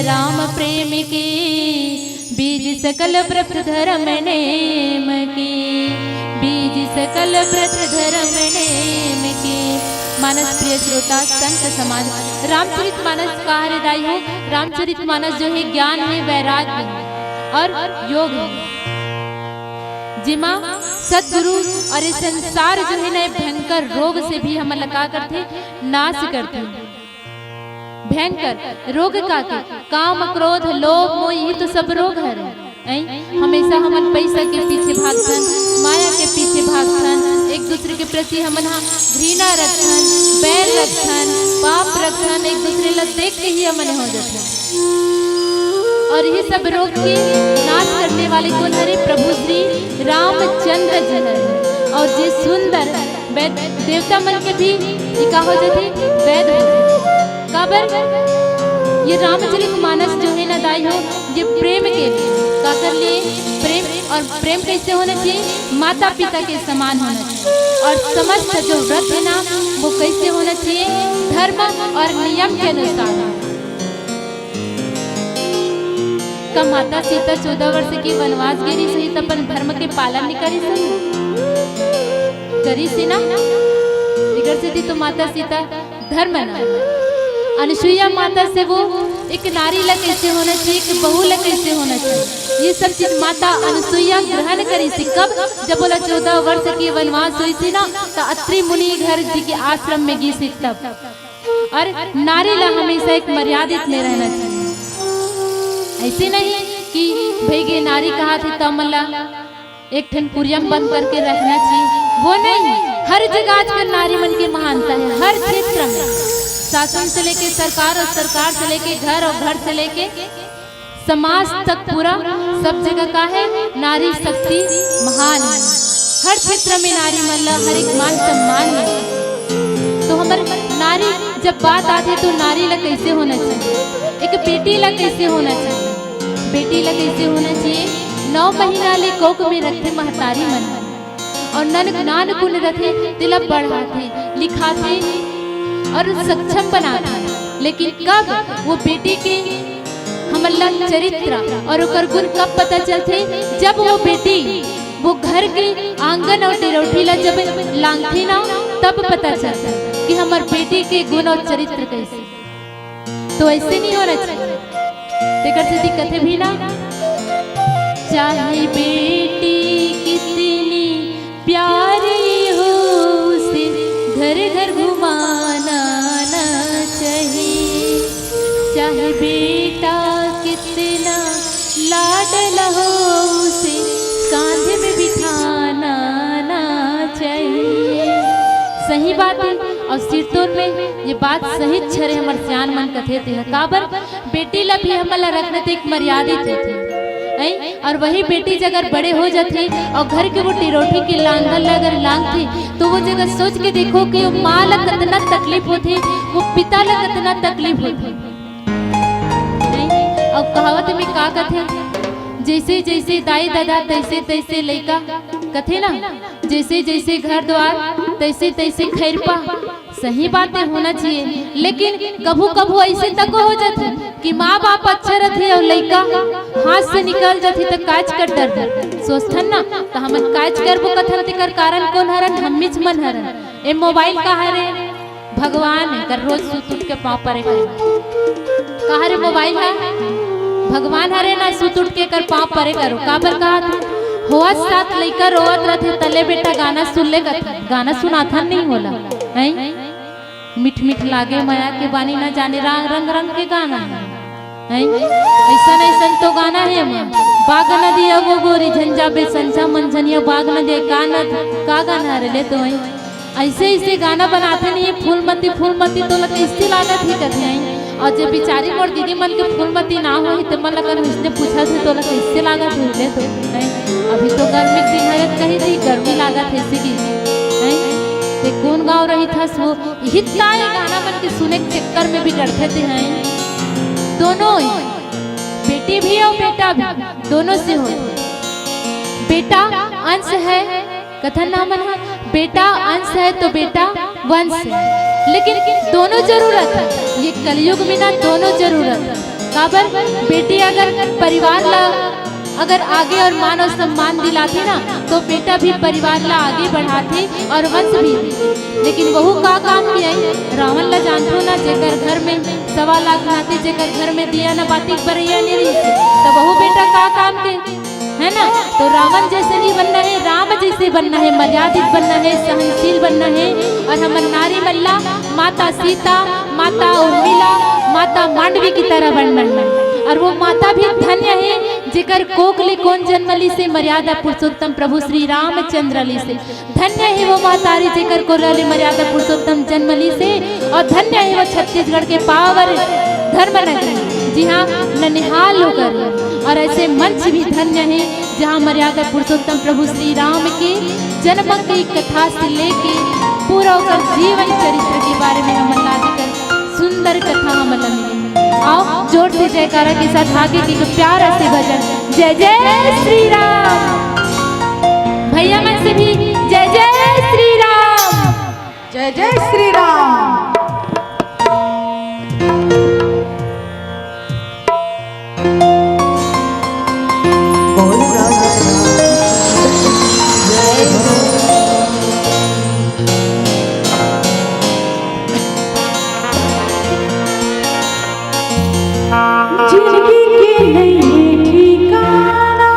राम प्रेम के बीज सकल व्रत धर्म नेम के, बीज सकल व्रत धर्म नेम के। मानस प्रिय श्रोता संत समाज, रामचरित मानस का हरे दाई हो? रामचरित मानस जो है ज्ञान है, वैराग्य है और योग है, जेमा सतगुरु और ये संसार जो है ना, ये भयंकर रोग से भी हमन ला का करथे, नाश करथे। भयंकर रोग काके? काम, क्रोध, लोभ, मोह, यही तो सब रोग हरे। ऐं? हमेशा हमन पैसा के पीछे भागथन, माया के पीछे भागथन, एक दूसरे के प्रति हमन हा घृणा रखथन, बैर रखथन, पाप रखथन, एक दूसरे ला देख के ही हमन हो जाथन। और ये सब रोग के नाश करने वाले कौन हरे? प्रभु श्री रामचंद्र जी हरे। और जे सुंदर वैद देवता मन के भी ई का हो जाथे? वैद हो जाथे। काबर? ये रामचरित मानस जो है ना दाई हो, ये प्रेम के लिए, काकर लिए प्रेम, और प्रेम कैसे होना चाहिए? माता पिता के समान होना चाहिए। और समस्त जो व्रत है ना, वो कैसे होना चाहिए? धर्म और नियम के अनुसार। का माता सीता चौदह वर्ष के वनवास गे रहिस होही त अपन धर्म के पालन नइ करिस होही? करिस ही ना। एकर सेती तो माता सीता धर्म ना। अनुसुईया माता से वो एक नारी ला कैसे होना चाहिए, एक बहू ला कैसे होना चाहिए, ये सब चीज माता अनुसुईया ग्रहण करिस। कब? जब ओला चौदह वर्ष के वनवास होइस ना, त अत्रि मुनि घर जी के आश्रम में गिस तब। और नारी ला हमेशा एक मर्यादित में रहना चाहिए। ऐसे नहीं कि भई गे नारी कहाथे त हमन ला एक ठन कुरिया में बंद करके रहना चाहिए, वो नहीं। हर जगह आजकल नारी मन के महानता है, हर क्षेत्र में, शासन से लेके सरकार, और सरकार से लेके घर, और घर से लेके समाज तक, पूरा सब जगह का है, नारी शक्ति महान है। हर क्षेत्र में नारी मन ला हर एक मान सम्मान है। तो हमर नारी जब बात आथे तो नारी ला कैसे होना चाहिए, एक बेटी ला कैसे होना चाहिए, बेटी ला कैसे होना चाहिए? नौ महीना ले कोख में रखथे महतारी मन, और नन नानकुन रथे, तेला पढ़ाथे, लिखाथे और सक्षम बनाथे। लेकिन कब वो बेटी के हमन ला चरित्र और ओकर गुण कब पता चलथे? जब वो बेटी वो घर के आंगन और डेरौठी ला जब लांघथे ना, तब पता चलथे कि हमर बेटी के गुण और चरित्र कैसे। तो ऐसे नहीं होना चाहिए। तेकर सेती कथे भी ना, चाहे बेटी कितनी प्यारी हो, उसे घर घर घुमाना ना चाहिए। चाहे बेटा कितना लाडला हो, उसे कांधे में बिठाना ना चाहिए। सही बात है। और सिरतोन में ये बात सही छरे हमर सियान मन कथे ते ह। काबर? बेटी ला भी हमन ला रखना ते एक मर्यादित होथे, हैं? और वही बेटी जे अगर बड़े हो जाथे और घर के वो टिरोठी के लांगल ला अगर लांघथे, तो वो जगह सोच के देखो कि वो माँ ला कितना तकलीफ होथे, वो पिता ला कितना तकलीफ होथे, हैं? अब कहावत में का कथे, जैसे जैसे दाई ददा तैसे तैसे लइका, कथे ना, जैसे जैसे घर द्वार तैसे तैसे खैरपा। सही बात है, होना चाहिए, लेकिन कभू कभू ऐसे तको हो जाथे कि माँ बाप अच्छा रथे और लइका हाथ से निकल जाथे त काच कर डर सोचथन ना, त हमन काच करबो कथन, तेकर कारण कौन हरन? हम्मीच मन हरन। ए मोबाइल का हरे? भगवान है, कर रोज सुत उठ के पाँव परे कर। का हरे मोबाइल है? भगवान हरे ना, सुत उठ के कर पाँव परे करो। काबर कहा था? होवत साथ लइका रोवत रथे, तले बेटा गाना सुन ले कथन, गाना सुनाथन नहीं होला, हैं? मीठ मीठ लागे मया के बानी, ना जाने रंग रंग रंग के गाना है, हैं? ऐसन ऐसन तो गाना है मन। बाग नदी अगो गोरी झंझा बे संझा मंझनिया बाग नदी का न, का गाना हरे ले तो, हैं? ऐसे ऐसे गाना बनाथे नहीं, फूलमती फूलमती तोला कैसे लागत ही कथे, हैं? और जे बिचारी मोर दीदी मन के फूलमती ना होही ते मन ला कन इसने पूछा थे तोला कैसे लागत ही ले तो, हैं? अभी तो गर्मी के दिन हरे कही थी गर्मी लागत है सिगी, हैं? ते कौन गाँव रही था सो हित का ये गाना मन के सुने के चक्कर में भी डरथे ते हैं। दोनों ही, बेटी भी और बेटा भी, दोनों से हो। बेटा अंश है, कथन नाम है, बेटा अंश है तो बेटा वंश है। लेकिन दोनों जरूरत है, ये कलयुग में ना दोनों जरूरत है। काबर, बेटी अगर परिवार ला अगर आगे और मान और सम्मान दिलाथे ना, तो बेटा भी परिवार ला आगे बढ़ाथे और वंश भी। लेकिन वहू का काम के आई? रावण ला जानथो ना, जेकर घर में सवा लाख नाती, जेकर घर में दिया ना बाती बरैया नहीं रही, तो वहू बेटा का काम के? है ना? तो रावण जैसे नहीं बनना है, राम जैसे बनना है, मर्यादित बनना है, सहनशील बनना है। और हमर नारी मन ला माता सीता, माता उर्मिला, माता मांडवी की तरह बनना है। और वो माता भी धन्य है, जेकर कोख ले कोन जन्म लिसे? मर्यादा पुरुषोत्तम प्रभु श्री रामचंद्र लिसे। धन्य है वो महतारी, जेकर कोरा ले मर्यादा पुरुषोत्तम जन्म लिसे। और धन्य है वो छत्तीसगढ़ के पावन धर्म नगरी, जिहाँ ननिहाल होकर। और ऐसे मंच भी धन्य है, जहाँ मर्यादा पुरुषोत्तम प्रभु श्री राम के जन्म की कथा से लेके पूरा ओकर जीवन चरित्र के बारे में हमन ला जेकर सुंदर कथा हमन ला मिले। आओ, जोर से जयकारा के साथ आगे के एक प्यारा से भजन, जय जय श्री राम। भैया मन से भी जय जय श्री राम। जय जय श्री राम। जिंदगी के नई ठिकाना।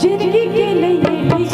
जिंदगी के नई ठिकाना।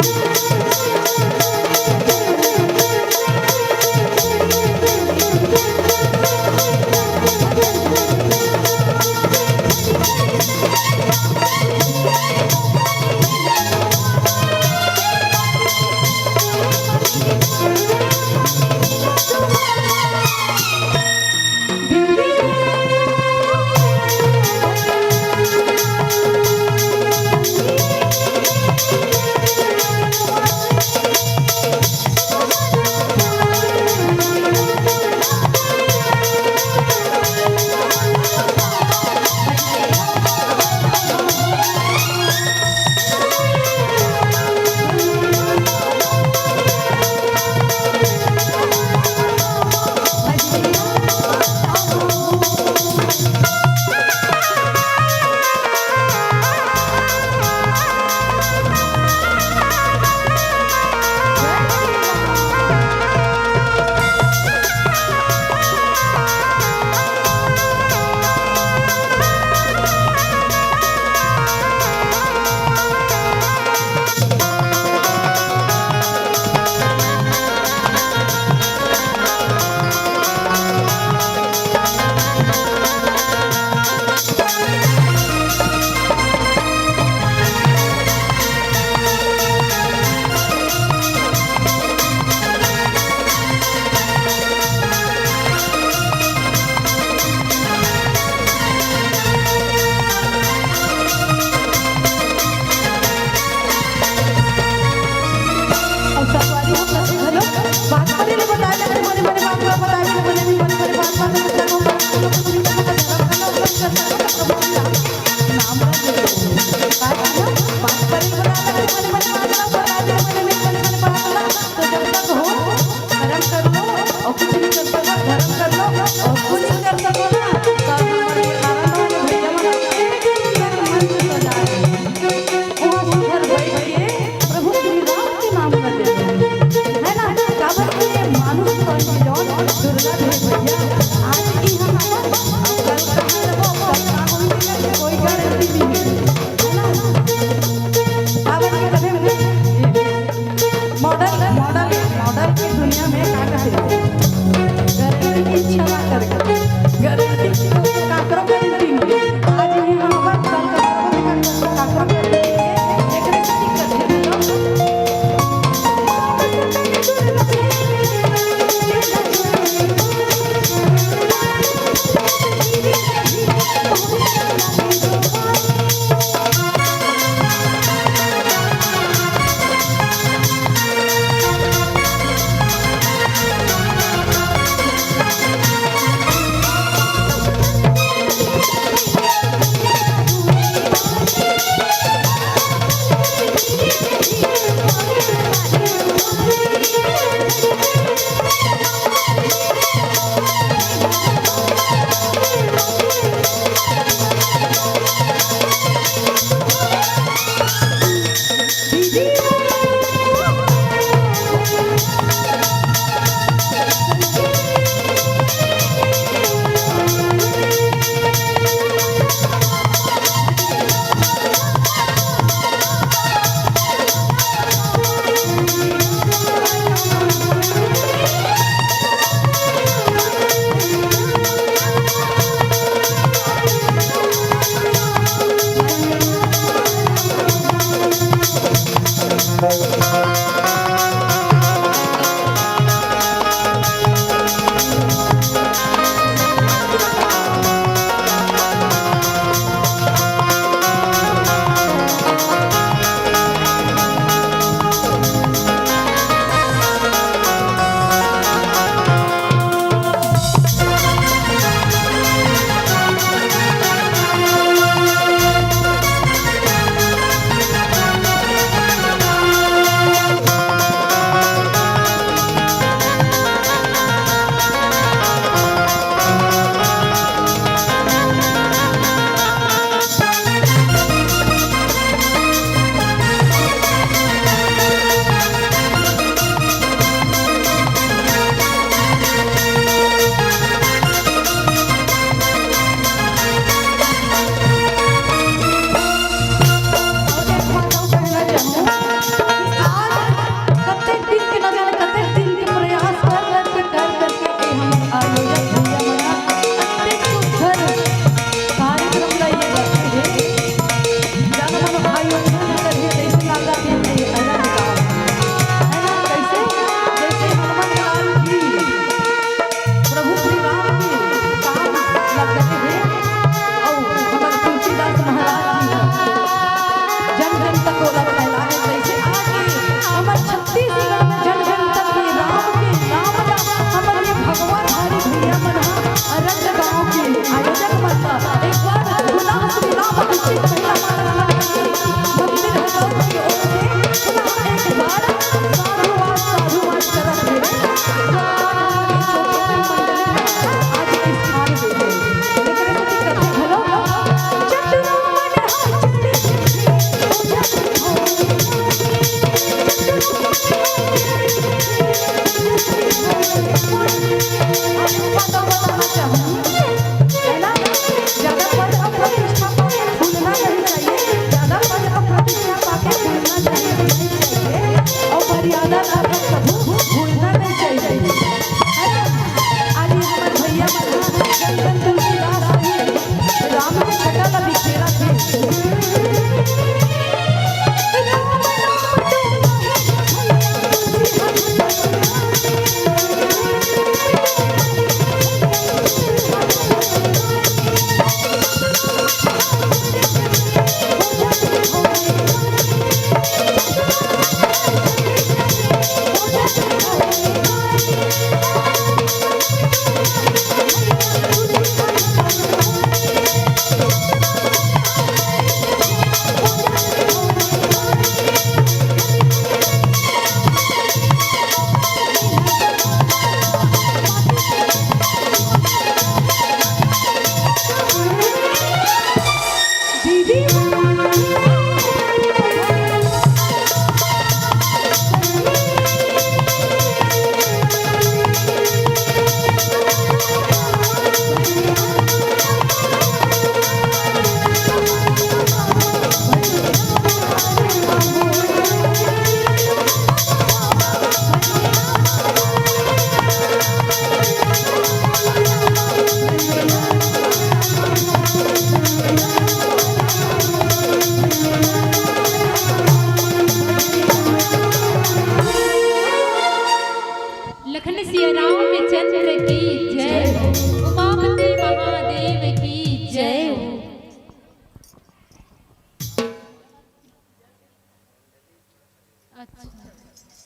अउ संगवारी हो, कथे घलो, बात करे ले बताए लगथे, मने मने बात ला बताए लगथे, मने मने बात ला, बात ला, बात ला, नाम ला ले लो। बात ला, बात करे ले बताए लगथे, मने मने बात ला बताए लगथे, मने मने बात ला। तो जब तक हो, धर्म कर लो, अउ कुछ नहीं कर सको, धर्म कर लो, अउ कुछ नहीं कर सको ना, तो हमारे कारण हमारे भैया मन आते हैं, मंच सजाए।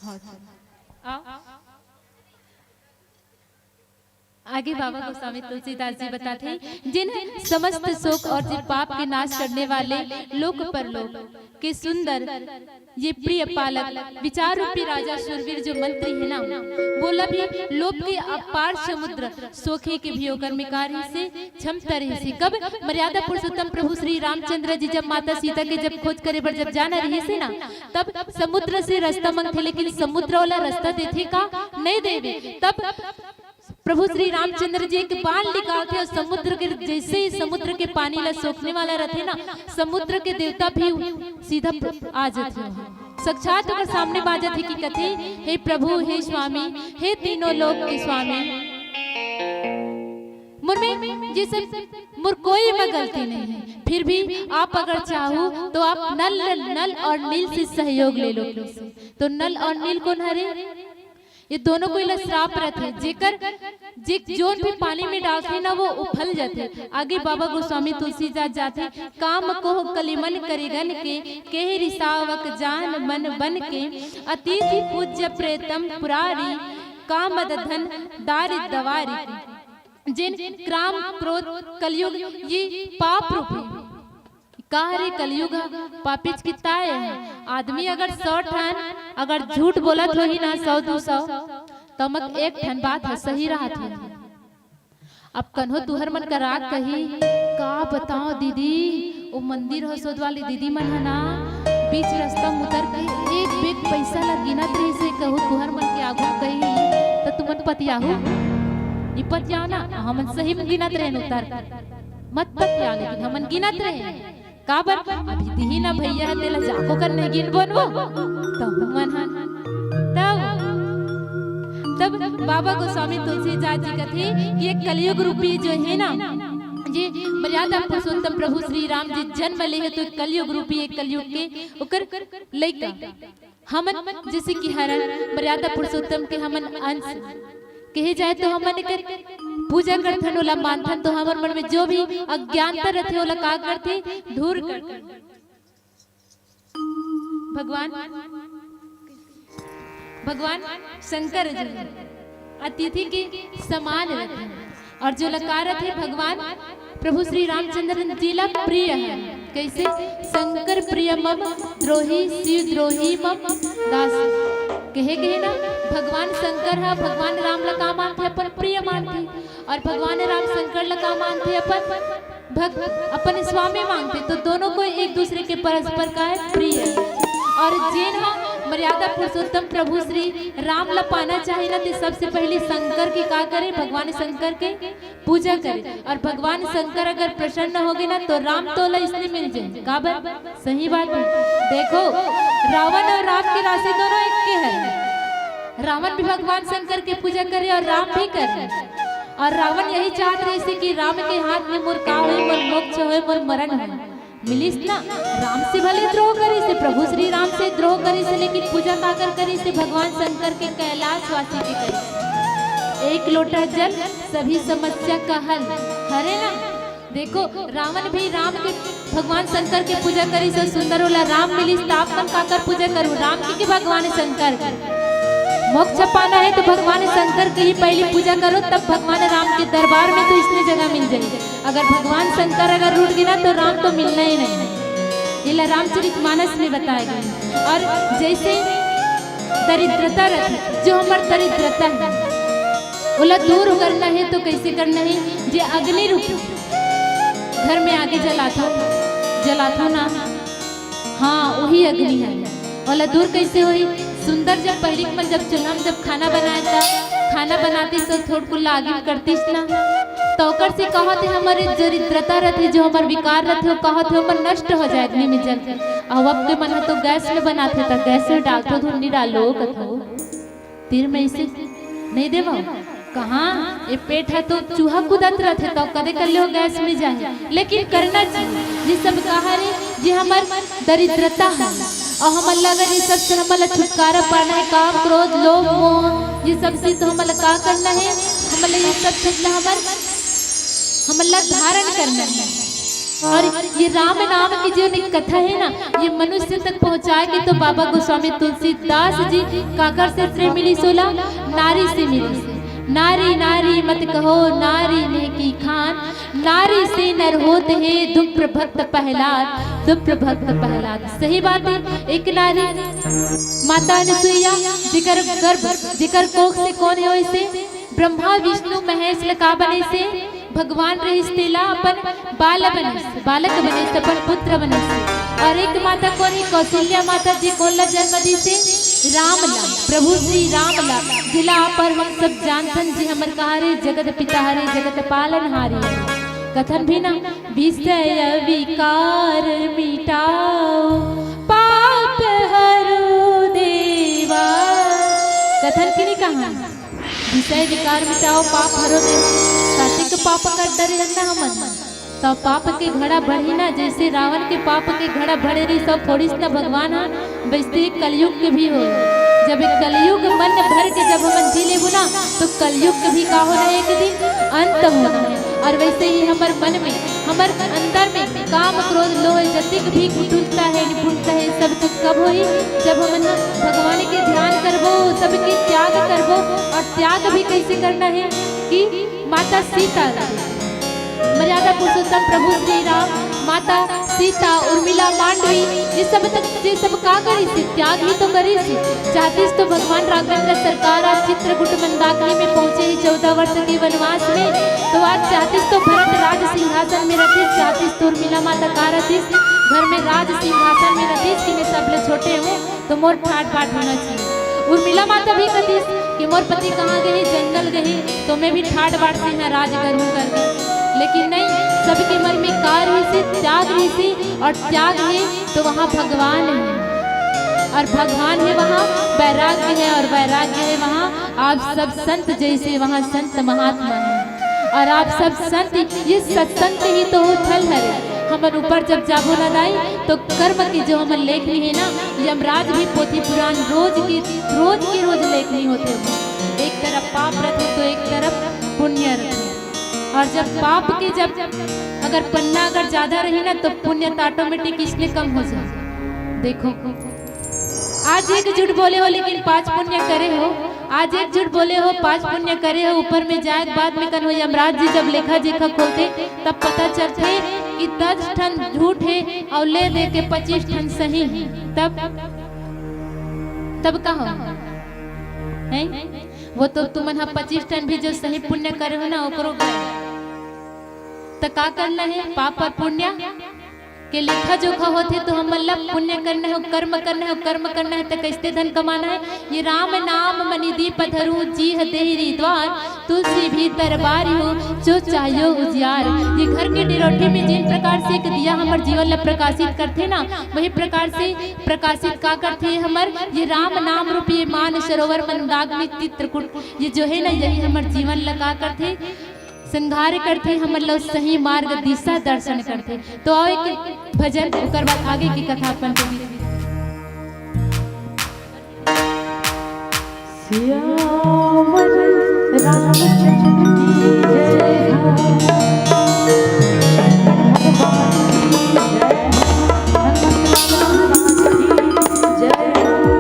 हाँ। आओ। आगे बाबा गोस्वामी तुलसीदास जी बताथे, जिन समस्त शोक और जिन पाप के नाश करने वाले लोक परलोक के सुंदर ये प्रिय पालक विचार रूपी राजा शूरवीर जो मंत्री है ना, वोला भी लोभ के अपार समुद्र सोखे के भी ओकर में का रहिसे, क्षमता रहिसे। कब? मर्यादा पुरुषोत्तम प्रभु श्री रामचंद्र जी जब माता सीता के जब खोज करे बर जब जाना रहिसे ना, तब समुद्र से रास्ता मंगथे, लेकिन समुद्र वाला रास्ता देथे का? नहीं देवे। तब प्रभु श्री रामचंद्र जी एक बाण निकालथे और समुद्र के, जैसे ही समुद्र के पानी ला सोखने वाला रहिथे ना, समुद्र के देवता भी सीधा प्र-, आ जाथे वहाँ। साक्षात ओकर सामने बाजत हे कि कथे, "हे प्रभु, हे स्वामी, हे तीनों लोक के स्वामी, मोर में ये सब, मोर कोई में गलती नहीं है, फिर भी आप अगर चाहो तो आप नल, नल और नील से सहयोग ले लो।" तो नल और नील कोन हरे? ये दोनों कोई ला श्राप रथे, जेकर जे जोन भी पानी में डालथे ना, वो उफल जाथे। आगे बाबा गोस्वामी तुलसीदास जाथे, "काम कोह कलिमन करिगन के, केहि रिसावक जान मन बन के, अतिथि पूज्य प्रेतम पुरारी, काम मद धन दारि दवारी।" जेन क्राम क्रोध कलयुग ये पाप रूप है। का हरे कलयुग ह? पापिच कित्ता हे। आदमी अगर सौ ठन अगर झूठ बोलत होही ना, सौ दू सौ, त मत एक ठन बात ह सही रहत होही। अब कन्हो तुहर मन करा कही, "का बताओ दीदी, वो मंदिर ह सोद वाली दीदी मन ह ना, बीच रास्ता म उतर के एक बेग पैसा ला गिनत रहिसे।" कहूँ तुहर मन के आगू कही, त तुमन पतियाहू? नी पतियाओ ना, हमन सही म गिनत रहेन उतर के। मत पतिया, लेकिन हमन गिनत रहे। काबर? अभी दिही ना भैया ह, तेला जाको कर नहीं गिनबो न वो। त हमन ह। तब, तब बाबा गोस्वामी तुलसीदास जी कथे कि ये कलयुग रूपी जो है ना, ये मर्यादा पुरुषोत्तम प्रभु श्री राम जी जन्म ले हे, तो कलयुग रूपी, ये कलयुग के ओकर लइका। हमन जैसे कि हरन मर्यादा पुरुषोत्तम के हमन अंश कहे जाए, तो हमन एकर पूजा करथन, ओला मानथन, तो हमर मन में जो भी अज्ञानता रथे, ओला का करथे? दूर करथे। भगवान, भगवान शंकर जी अतिथि के समान रथे। और जो लकार रथे भगवान प्रभु श्री रामचंद्र जी ला प्रिय है। कैसे? "शंकर प्रिय मम द्रोही, शिव द्रोही मम दास।" कहे, कहे ना, भगवान शंकर ह भगवान राम ला का मानथे? अपन प्रिय मानथे। और भगवान राम शंकर ला का मानथे? अपन भक्त, अपन स्वामी मानथे। तो दोनों को एक दूसरे के परस्पर का है प्रिय। और जेन ह मर्यादा पुरुषोत्तम प्रभु श्री राम ला पाना चाहे ना, तो सबसे पहले शंकर के का करे? भगवान शंकर के पूजा करे। और भगवान शंकर अगर प्रसन्न होगे ना, तो राम तो ला इसने मिल जाए। काबर? सही बात है। देखो, रावण और राम के राशि दोनों एक के है। रावण भी भगवान शंकर के पूजा करे और राम भी करे। और रावण यही चाहत रहिसे कि राम के हाथ में मोर का होए, मोर मोक्ष होए, मोर मरण होए। मिलिस ना, राम से भले द्रोह करिसे, प्रभु श्री राम से द्रोह करिसे, लेकिन पूजा काकर करिसे? भगवान शंकर के, कैलाशवासी के करिसे। एक लोटा जल सभी समस्या का हल, हरे ना? देखो, रावण भी राम के, भगवान शंकर के पूजा करिसे, सुंदर वाला राम मिलिस, त आप मन काकर पूजा करो? राम के कि भगवान शंकर के? मोक्ष पाना है तो भगवान शंकर के ही पहली पूजा करो, तब भगवान राम के दरबार में तो इसने जगह मिल जाए। अगर भगवान शंकर अगर रूठ गे ना, तो राम तो मिलना ही नहीं है। ये ला रामचरित मानस में बताया गया है। और जैसे दरिद्रता रथे, जो हमर दरिद्रता है, ओला दूर करना है तो कैसे करना है? जे अग्नि रूप घर में आगे जलाथो, जलाथो ना, हाँ, वही अग्नि है। ओला दूर कैसे होई? सुंदर जब पहिली के मन जब चूल्हा में जब खाना बनाए था, खाना बनाती तो थोड़ कुल्ला आगे में करतीस ना, तो ओकर से कहत हे, हमर दरिद्रता रथे, जो हमर विकार रथे, वो कहत हे, हमर नष्ट हो जाए अग्नि में जल के। अब, अब के मन ह तो गैस में बनाथे, त गैस में डालथो, धुन नहीं डालो कथो। तीर में इसे नहीं देवो। कहाँ? ये पेट ह तो चूहा कूदत रथे, तो कदे कर लियो गैस में जाए। लेकिन करना चाहिए, ये सब कहा रे, ये हमर दरिद्रता है। और हमन ला अगर ये सब से हमन ला छुटकारा पाना है, काम, क्रोध, लोभ, मोह, ये सब से, तो हमन ला का करना है? हमन ला ये सब चीज ला हमन, हमन ला धारण करना है। और ये राम नाम की जो एक कथा है ना, ये मनुष्य तक पहुंचाए के तो बाबा गोस्वामी तुलसीदास जी काकर से श्रेय मिली सोला, नारी से मिली से। नारी नारी मत कहो नारी नेह की खान, नारी से नर होत हे दुप्र भक्त प्रहलाद, दुप्र भक्त प्रहलाद। सही बात है, एक नारी माता अनुसुईया, जेकर गर्भ, जेकर कोख से कोन हे होइसे, ब्रह्मा विष्णु महेश ल का बने से, भगवान रहिस तेला अपन बाल बने से, बालक बने से, अपन पुत्र बने से। और एक माता कोन हे, कौशल्या माता जी, कोन ला जन्म दी से, राम ला, प्रभु श्री राम ला, जिला पर हम सब जानथन जी हमर कहा रे, जगत पिता हरे, जगत पालनहारी। कथन भी ना, विषय विकार मिटाओ, पाप हरो देवा। कथन की नहीं कहा, विषय विकार मिटाओ, पाप हरो देवा। साथी के पाप कर डरे हन ना हमन, तो पाप के घड़ा बढ़ी ना, जैसे रावण के पाप के घड़ा भरे रही सब फोड़िस ना भगवान हा, वैसे कलयुग के भी हो। जब एक कलयुग मन भर के जब हमन जी लेबो ना, तो कलयुग के भी का होना है, एक दिन अंत होना है। और वैसे ही हमर मन में, हमर अंदर में काम क्रोध लोभ जतिक भी कुटिलता है, निपुणता है, सब चीज कब होई? जब हमन भगवान के ध्यान करबो, सबके त्याग करबो। और त्याग भी कैसे करना है कि माता सीता, मर्यादा पुरुषोत्तम प्रभु श्री राम, माता सीता, उर्मिला मांडवी, ये सब तक, ये सब का करी थी? त्याग ही तो करी थी। चाहतीस तो भगवान राघवेंद्र सरकार आज चित्रकूट मंदाकिनी में पहुंचे ही चौदह वर्ष के वनवास में, तो आज चाहतीस तो भरत राज सिंहासन में रहतीस, चाहतीस तो उर्मिला माता का रहतीस, घर में राज सिंहासन में रहतीस कि मैं सबले छोटे हूँ, तो मोर ठाट बाट होना चाहिए। उर्मिला माता भी कथिस कि मोर पति कहाँ गए, जंगल गए, तो मैं भी ठाट बाट से यहाँ राज करूँ कर दी। लेकिन नहीं, सबके मन में का रही से, त्याग रही से, और त्याग है तो वहाँ भगवान है, और भगवान है वहाँ वैराग्य है, और वैराग्य है वहाँ आप सब संत जैसे वहाँ संत महात्मा है। और आप सब संत, ये सत्संग ही तो हो थल हरे। हमन ऊपर जब जाबो ना दाई, तो कर्म के जो हमन लेखनी है ना, यमराज भी पोथी पुराण रोज के, रोज के रोज लेखनी होते हो। एक तरफ पाप रथे तो एक तरफ पुण्य रथे। और जब पाप के, जब अगर पन्ना अगर ज्यादा रही ना, तो पुण्य तो ऑटोमेटिक इसने कम हो जाए। देखो, आज एक झूठ बोले हो लेकिन पांच पुण्य करे हो, आज एक झूठ बोले हो, पांच पुण्य करे हो, ऊपर में जाए के बाद में कन हो यमराज जी जब लेखा जेखा खोलते, तब पता चलते कि दस ठन झूठ है और ले दे के पच्चीस ठन सही है। तब, तब का हो? हैं? वो तो तुमन ह पच्चीस ठन भी जो सही पुण्य करे हो ना, ओकरो गए। त का करना है? पाप और पुण्य के लेखा जोखा होथे, तो हमन ला पुण्य करना है, कर्म करना है, कर्म करना है, त कैसे धन कमाना है? ये राम नाम मनि दीप धरू, जीह देहि द्वार, तुलसी भीतर बारी हो, जो चाहियो उजियार। ये घर के डिरोठी में जिन प्रकार से एक दिया हमर जीवन ला प्रकाशित करथे ना, वही प्रकार से प्रकाशित का करथे हमर ये राम नाम रूपी मान सरोवर मंदाकिनी चित्रकूट, ये जो है ना, यही हमर जीवन ला का करथे, संघार करथे, हमर ला सही मार्ग दिशा दर्शन करथे। तो आओ एक भजन, ओकर बाद आगे की कथा अपन के बीच। सियावर रामचंद्र की जय हो। भगवान की जय हो। हनुमंत लाल महाराज की जय हो।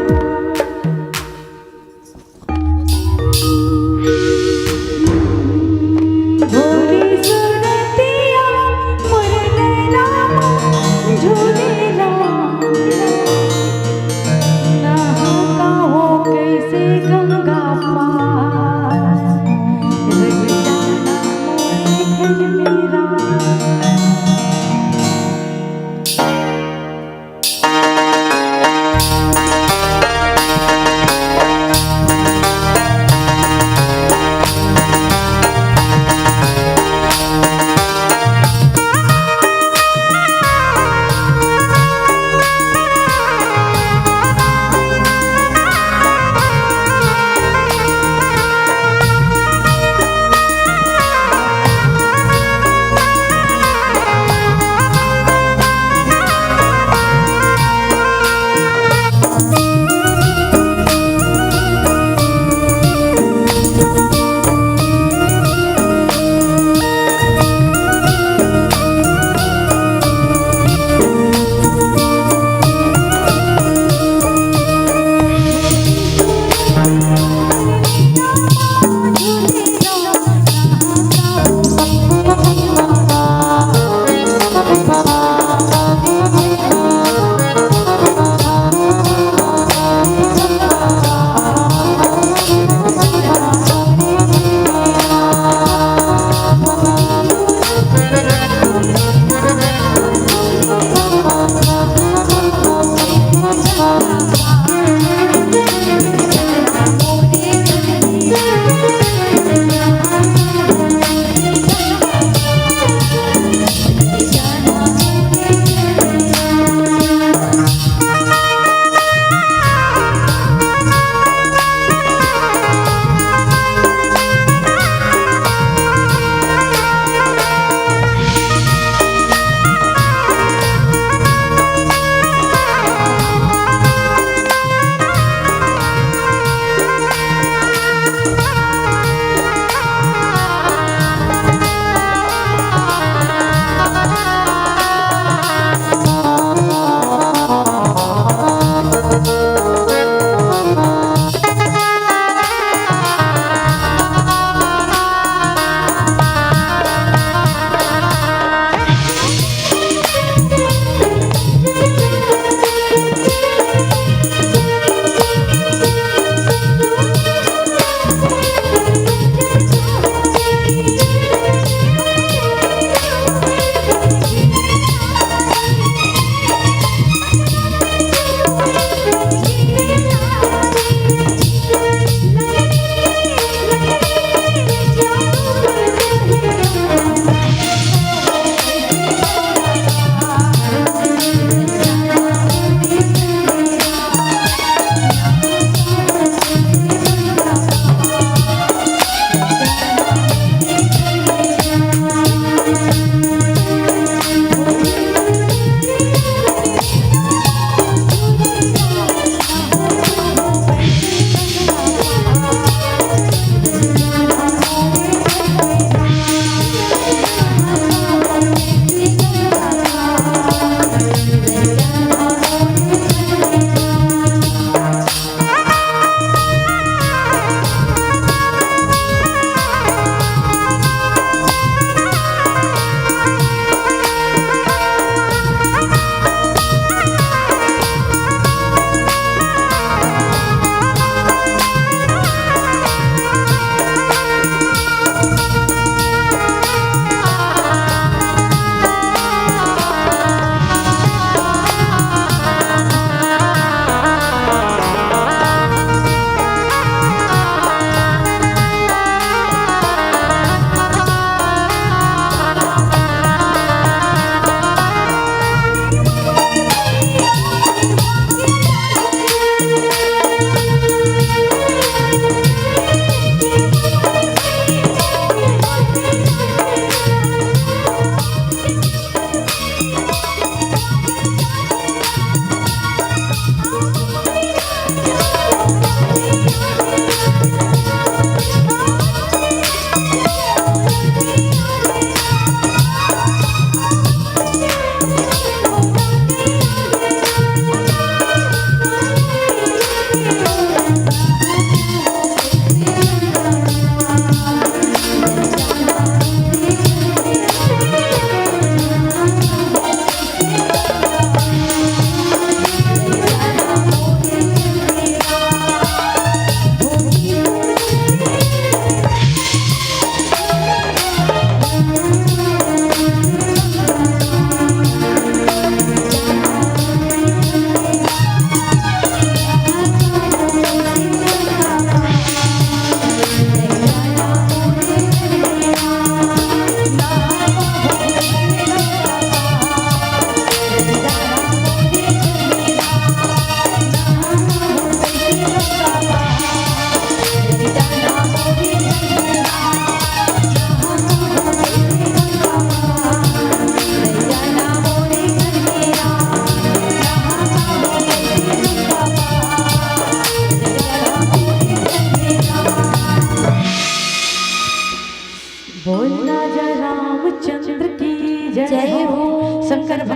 भोली सुरतिया मोर नैना मा झूलेला। नहाका हो कैसे गंगा पार। रही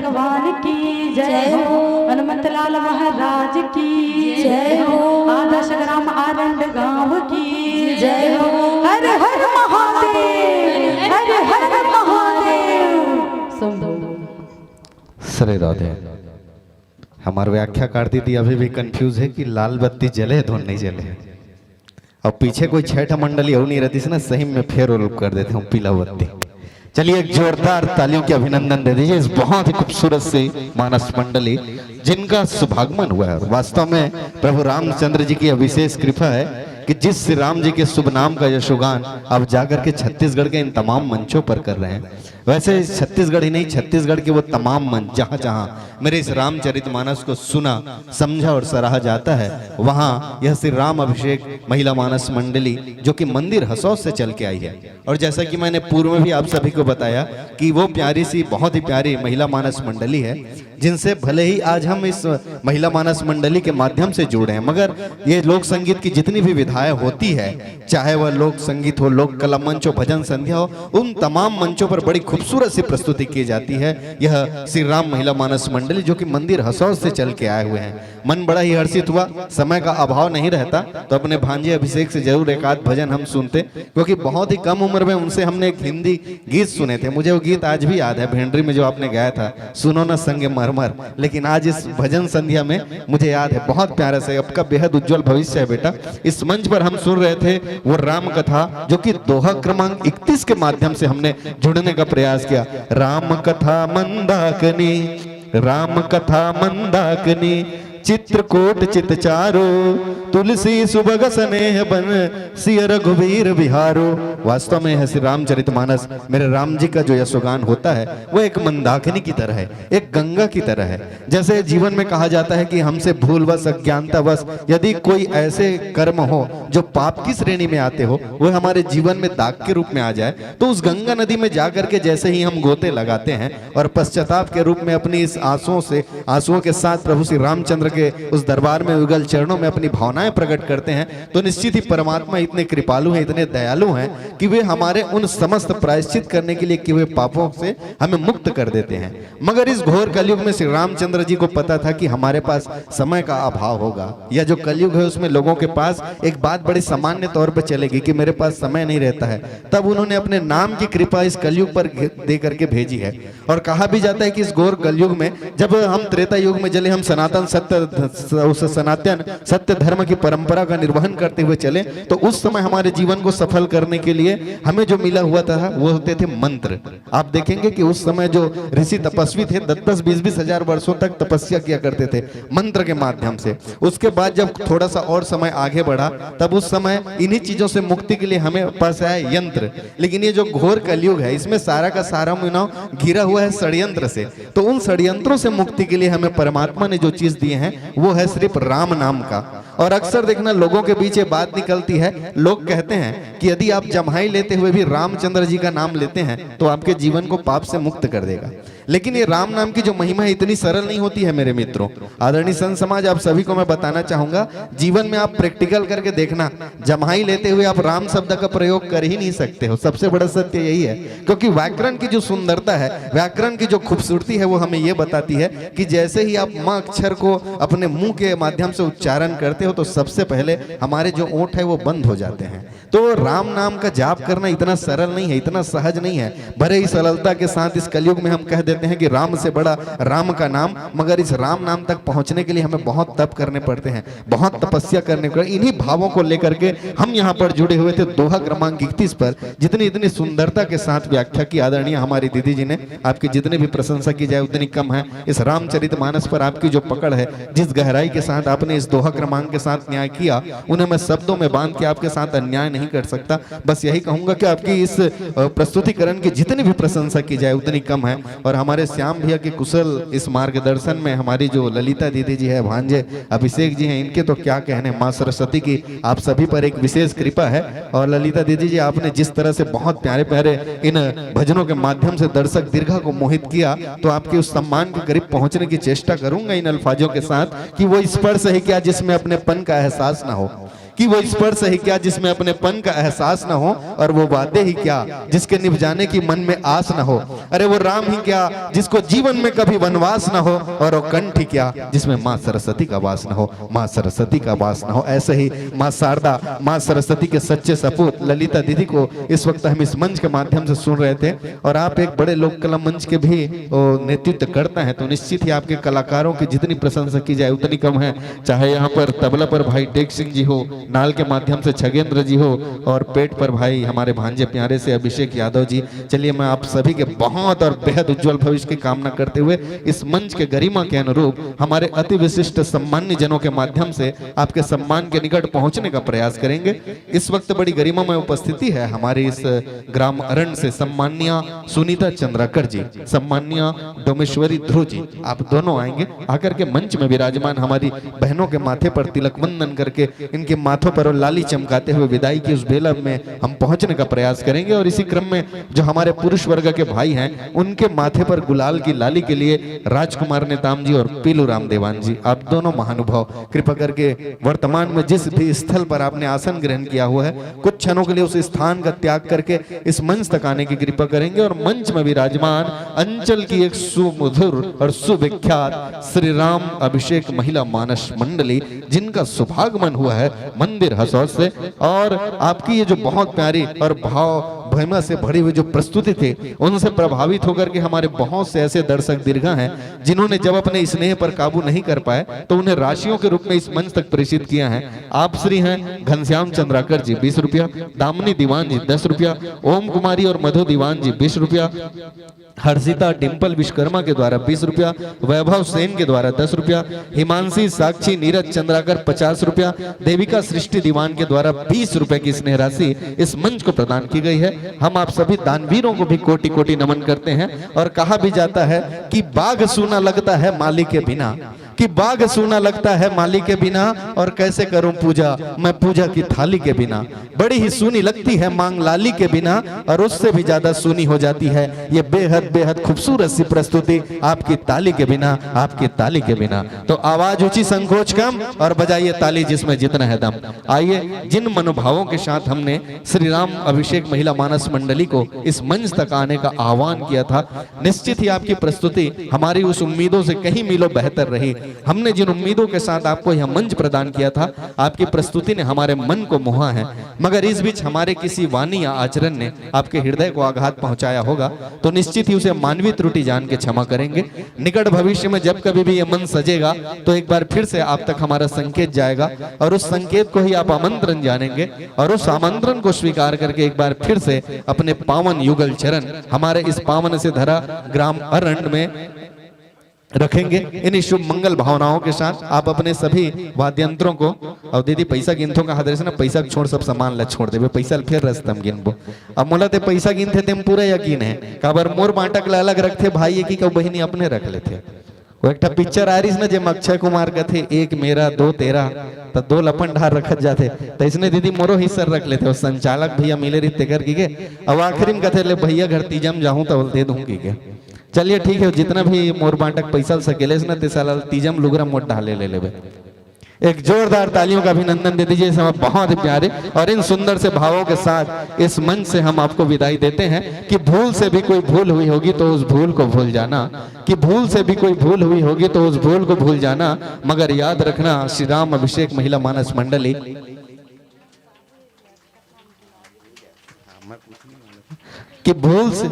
भगवान की जय हो, हनुमत लाल महाराज की जय हो, आदर्श ग्राम आरंड गांव की जय हो। हर हर महादेव, हर हर महादेव। शंभो। श्री राधे। हमार व्याख्याकार दीदी अभी भी कंफ्यूज है कि लाल बत्ती जले है धुन नहीं जले है। अब पीछे कोई छह ठा मंडली और नहीं रहती ना, सही में फेर और कर देते हम पीला बत्ती। चलिए, एक जोरदार तालियों की अभिनंदन दे दीजिए इस बहुत ही खूबसूरत सी मानस मंडली, जिनका शुभागमन हुआ है। वास्तव में प्रभु रामचंद्र जी की यह विशेष कृपा है कि जिस श्री राम जी के शुभ नाम का यशोगान अब जाकर के छत्तीसगढ़ के इन तमाम मंचों पर कर रहे हैं। वैसे छत्तीसगढ़ ही नहीं, छत्तीसगढ़ के वो तमाम मंच, जहाँ जहाँ मेरे इस रामचरितमानस को सुना, समझा और सराहा जाता है, वहाँ यह श्री राम अभिषेक महिला मानस मंडली, जो कि मंदिर हसौद से चल के आई है, और जैसा कि मैंने पूर्व में भी आप सभी को बताया कि वो प्यारी सी, बहुत ही प्यारी महिला मानस मंडली है, जिनसे भले ही आज हम इस महिला मानस मंडली के माध्यम से जुड़े हैं, मगर ये लोक संगीत की जितनी भी विधाएं होती है, चाहे वह लोक संगीत हो, लोक कला मंच हो, भजन संध्या हो, उन तमाम मंचों पर बड़ी खूबसूरत सी प्रस्तुति की जाती है। यह श्री राम महिला मानस मंडली, जो कि मंदिर हसौद से चल के आए हुए हैं, मन बड़ा ही हर्षित हुआ। समय का अभाव नहीं रहता तो अपने भांजे अभिषेक से जरूर एक आध भजन हम सुनते, क्योंकि बहुत ही कम उम्र में उनसे हमने एक हिंदी गीत सुने थे। मुझे वो गीत आज भी याद है, भेंडरी में जो आपने गाया था, सुनो ना संग मरमर। लेकिन आज इस भजन संध्या में मुझे याद है, बहुत प्यारा से, आपका बेहद उज्जवल भविष्य है बेटा। इस मंच पर हम सुन रहे थे वो राम कथा, जो कि दोहा क्रमांक इकतीस के माध्यम से हमने जुड़ने का प्रयास किया। राम कथा मंदाकिनी, राम कथा मंदाकिनी, चित्रकूट चित चारो, तुलसी सुभग स्नेह बन, सिय रघुबीर बिहारो। वास्तव में यह श्री रामचरितमानस, मेरे राम जी का जो यशोगान होता है, वो एक मंदाकिनी की तरह है, एक गंगा की तरह है। जैसे जीवन में कहा जाता है कि हमसे भूलवश, अज्ञानतावश यदि कोई ऐसे कर्म हो जो पाप की श्रेणी में आते हो, वो हमारे जीवन में दाग के रूप में आ जाए, तो उस गंगा नदी में जा करके जैसे ही हम गोते लगाते हैं और पश्चाताप के रूप में अपनी इस आंसुओं से, आंसुओं के साथ प्रभु श्री रामचंद्र के उस दरबार में युगल चरणों में अपनी भावनाएं प्रकट करते हैं, तो निश्चित ही परमात्मा इतने कृपालु हैं, इतने दयालु हैं कि वे हमारे उन समस्त प्रायश्चित करने के लिए किए हुए पापों से हमें मुक्त कर देते हैं। मगर इस घोर कलयुग में श्री रामचंद्र जी को पता था कि हमारे पास समय का अभाव होगा। यह जो कलयुग है, उसमें लोगों के पास एक बात बड़ी सामान्य तौर पर चलेगी कि मेरे पास समय नहीं रहता है। तब उन्होंने अपने नाम की कृपा इस कलयुग पर घे-, दे करके भेजी है। और कहा भी जाता है कि इस घोर कलयुग में, जब हम त्रेता युग में चले, हम सनातन सत्य, उस सनातन सत्य धर्म की परंपरा का निर्वहन करते हुए चले, तो उस समय हमारे जीवन को सफल करने के लिए हमें जो मिला हुआ था, वो होते थे मंत्र। आप देखेंगे कि उस समय जो ऋषि तपस्वी थे, दस दस, बीस बीस हजार वर्षों तक तपस्या किया करते थे मंत्र के माध्यम से। उसके बाद जब थोड़ा सा और समय आगे बढ़ा, तब उस समय इन्हीं चीजों से मुक्ति के लिए हमें पास आया यंत्र। लेकिन ये जो घोर कलयुग है, इसमें सारा का सारा मानव घिरा हुआ है षड्यंत्र से। तो उन षड्यंत्रों से मुक्ति के लिए हमें परमात्मा ने जो चीज दिए हैं, वो है सिर्फ राम नाम का। और अक्सर देखना, लोगों के बीच ये बात निकलती है, लोग कहते हैं कि यदि आप जम्हाई लेते हुए भी रामचंद्र जी का नाम लेते हैं, तो आपके जीवन को पाप से मुक्त कर देगा। लेकिन ये राम नाम की जो महिमा है, इतनी सरल नहीं होती है मेरे मित्रों। आदरणीय संत समाज, आप सभी को मैं बताना चाहूंगा, जीवन में आप प्रैक्टिकल करके देखना, जम्हाई लेते हुए आप राम शब्द का प्रयोग कर ही नहीं सकते हो। सबसे बड़ा सत्य यही है, क्योंकि व्याकरण की जो सुंदरता है, व्याकरण की जो खूबसूरती है, वो हमें ये बताती है कि जैसे ही आप म अक्षर को अपने मुंह के माध्यम से उच्चारण करते हो, तो सबसे पहले हमारे जो ओंठ है, वो बंद हो जाते हैं। तो राम नाम का जाप करना इतना सरल नहीं है, इतना सहज नहीं है। भले ही सरलता के साथ इस कलयुग में हम कह देते हैं कि राम से बड़ा राम का नाम, मगर इस राम नाम तक पहुंचने के लिए हमें बहुत तप करने पड़ते हैं, बहुत तपस्या करने पड़ते। इन्हीं भावों को लेकर के हम यहाँ पर जुड़े हुए थे दोहा क्रमांक इकतीस पर। जितनी इतनी सुंदरता के साथ व्याख्या की आदरणीय हमारी दीदी जी ने, आपकी जितनी भी प्रशंसा की जाए उतनी कम है। इस रामचरित मानस पर आपकी जो पकड़ है, जिस गहराई के साथ आपने इस दोहा क्रमांक के साथ न्याय किया, उन्हें मैं शब्दों में बांध के आपके साथ अन्याय नहीं कर सकता। बस यही कहूंगा कि आपकी इस, अ, प्रस्तुतिकरण की जितनी भी प्रशंसा की जाए उतनी कम है। और हमारे श्याम भैया के कुशल इस मार्गदर्शन में हमारी जो ललिता दीदी जी है, भांजे अभिषेक जी हैं, इनके तो क्या कहने। माँ सरस्वती की आप सभी पर एक विशेष कृपा है। और ललिता दीदी जी, आपने जिस तरह से बहुत प्यारे प्यारे इन भजनों के माध्यम से दर्शक दीर्घा को मोहित किया, तो आपके उस सम्मान के करीब पहुंचने की चेष्टा करूंगा इन अल्फाजों के साथ कि वो स्पर्श है क्या जिसमें अपनेपन का एहसास ना हो। कि वो स्पर्श ही क्या जिसमें अपनेपन का एहसास न हो, और वो वादे ही क्या जिसके निभ जाने की मन में आस न हो। अरे वो राम ही क्या जिसको जीवन में कभी वनवास न हो, और वो कंठ ही क्या जिसमें माँ सरस्वती का वास न हो, माँ सरस्वती का वास न हो। ऐसे ही माँ शारदा, माँ सरस्वती के सच्चे सपूत ललिता दीदी को इस वक्त हम इस मंच के माध्यम से सुन रहे थे, और आप एक बड़े लोक कला मंच के भी, ओ, नेतृत्व करते हैं, तो निश्चित ही आपके कलाकारों की जितनी प्रशंसा की जाए उतनी कम है। चाहे यहाँ पर तबला पर भाई टेक सिंह जी हो, नाल के माध्यम से छगेंद्र जी हो, और पेट पर भाई हमारे भांजे प्यारे से अभिषेक यादव जी। चलिए, मैं आप सभी के बहुत और बेहद उज्जवल भविष्य की कामना करते हुए इस मंच के गरिमा के अनुरूप हमारे अति विशिष्ट सम्मान्य जनों के माध्यम से आपके सम्मान के निकट पहुंचने का प्रयास करेंगे। इस वक्त बड़ी गरिमामय उपस्थिति है हमारे इस ग्राम अरण्य से। सम्मान्य सुनीता चंद्राकर जी, सम्मान्य डोमेश्वरी ध्रुव जी, आप दोनों आएंगे, आकर के मंच में विराजमान हमारी बहनों के माथे पर तिलक वंदन करके इनके माथों पर वो लाली चमकाते हुए विदाई की उस बेला में हम पहुंचने का प्रयास करेंगे। और इसी क्रम में जो हमारे पुरुष वर्ग के भाई हैं, उनके माथे पर गुलाल की लाली के लिए राजकुमार नेताम जी और पीलू राम देवान जी, आप दोनों महानुभाव, कृपा करके वर्तमान में जिस भी स्थल पर आपने आसन ग्रहण किया हुआ है, कुछ क्षणों के लिए उस स्थान का त्याग करके इस मंच तक आने की कृपा करेंगे। और मंच में विराजमान अंचल की एक सुमधुर और सुविख्यात श्री राम अभिषेक महिला मानस मंडली, जिनका शुभागमन हुआ है मंदिर हसौद से, और आपकी ये जो बहुत प्यारी और भाव भयमा से भरी हुई जो प्रस्तुति थी, उनसे प्रभावित होकर के हमारे बहुत से ऐसे दर्शक दीर्घा हैं, जिन्होंने जब अपने स्नेह पर काबू नहीं कर पाए, तो उन्हें राशियों के रूप में इस मंच तक प्रेषित किया है। आप श्री हैं घनश्याम चंद्राकर जी, बीस रुपया, दामिनी दीवान जी, दस रुपया, ओम कुमारी और मधु दीवान जी, बीस रुपया, हर्षिता डिंपल विश्वकर्मा के द्वारा बीस रुपया, वैभव सेन के द्वारा दस रुपया, हिमांशी, साक्षी, नीरज चंद्राकर पचास रुपया, देविका सृष्टि दीवान के द्वारा बीस रुपए की स्नेह राशि इस मंच को प्रदान की गई है। हम आप सभी दानवीरों को भी कोटि कोटि नमन करते हैं। और कहा भी जाता है कि बाघ सूना लगता है माली के बिना, कि बाघ सूना लगता है माली के बिना, और कैसे करूं पूजा मैं पूजा की थाली के बिना। बड़ी ही सूनी लगती है मांग लाली के बिना, और उससे भी ज्यादा सूनी हो जाती है ये बेहद, बेहद खूबसूरत सी प्रस्तुति आपकी ताली के बिना, आपकी ताली के बिना। तो आवाज ऊंची, संकोच कम, और बजाइए ताली जिसमें जितना है दम। आइए, जिन मनोभावों के साथ हमने श्री राम अभिषेक महिला मानस मंडली को इस मंच तक आने का आह्वान किया था, निश्चित ही आपकी प्रस्तुति हमारी उस उम्मीदों से कहीं मीलों बेहतर रही। हमने जिन उम्मीदों के साथ आपको यह मंच प्रदान किया था, आपकी प्रस्तुति ने हमारे मन को मोहा है, मगर इस बीच हमारे किसी वाणी या आचरण ने आपके हृदय को आघात पहुंचाया होगा, तो निश्चित ही उसे मानवीय त्रुटि जान के क्षमा करेंगे। निकट भविष्य में जब कभी भी ये मंच सजेगा, तो एक बार फिर से आप तक हमारा संकेत जाएगा, और उस संकेत को ही आप आमंत्रण जानेंगे, और उस आमंत्रण को स्वीकार करके एक बार फिर से अपने पावन युगल चरण हमारे इस पावन से धरा ग्राम अरंड में रखेंगे। इन्हीं शुभ मंगल भावनाओं के साथ आप अपने सभी वाद्यंत्रों को, और दीदी, पैसा गिनथों का हदरे से ना, पैसा छोड़, सब सामान ला छोड़ देबे, पैसा फिर रस्ता म गिनबो। अब मोला ते पैसा गिनथे, तेम पूरा यकीन है, काबर मोर बांटक ला अलग रखथे भाई, एक ही का बहिनी अपने रख लेथे। वो एक ठा पिक्चर आ रहीस ना, जेमा अक्षय कुमार कथे, "एक मेरा, दो तेरा", त दो ल अपन डाहर रखत जाथे। त इसने दीदी मोरो हिस्सा रख लेथे, वो संचालक भैया मिले रही तेकर की के, अब आखिरी में कथे, "ले भैया घर तीजा म जाहूं त दे दूं" की के। चलिए ठीक है, जितना भी मोर बांटक पैसा ल सकेलेस ना, ते साला तीजा म लुगरा मोट डाले ले लेबे। एक जोरदार तालियों का अभिनंदन दे दीजिए इस हमारे बहुत ही प्यारे और इन सुंदर से भावों के साथ इस मंच से हम आपको विदाई देते हैं कि भूल से भी कोई भूल हुई होगी तो उस भूल को भूल जाना, कि भूल से भी कोई भूल हुई होगी तो उस भूल को भूल जाना, मगर याद रखना श्री राम अभिषेक महिला मानस मंडली कि भूल से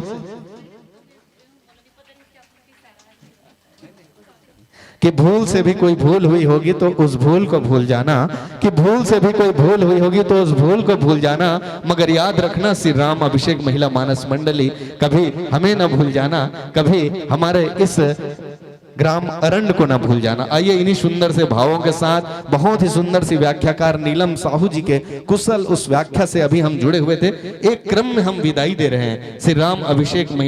कि भूल से भी कोई भूल हुई होगी तो उस भूल को भूल जाना, कि भूल से भी कोई भूल हुई होगी तो उस भूल को भूल जाना, मगर याद रखना श्री राम अभिषेक महिला मानस मंडली कभी हमें न भूल जाना, कभी हमारे इस ग्राम अरंड को न भूल जाना। आइए, इन्हीं सुंदर से भावों के साथ बहुत ही सुंदर सी व्याख्याकार नीलम साहू जी के कुशल उस व्याख्या से अभी हम जुड़े हुए थे, एक क्रम में हम विदाई दे रहे हैं श्री राम अभिषेक महिला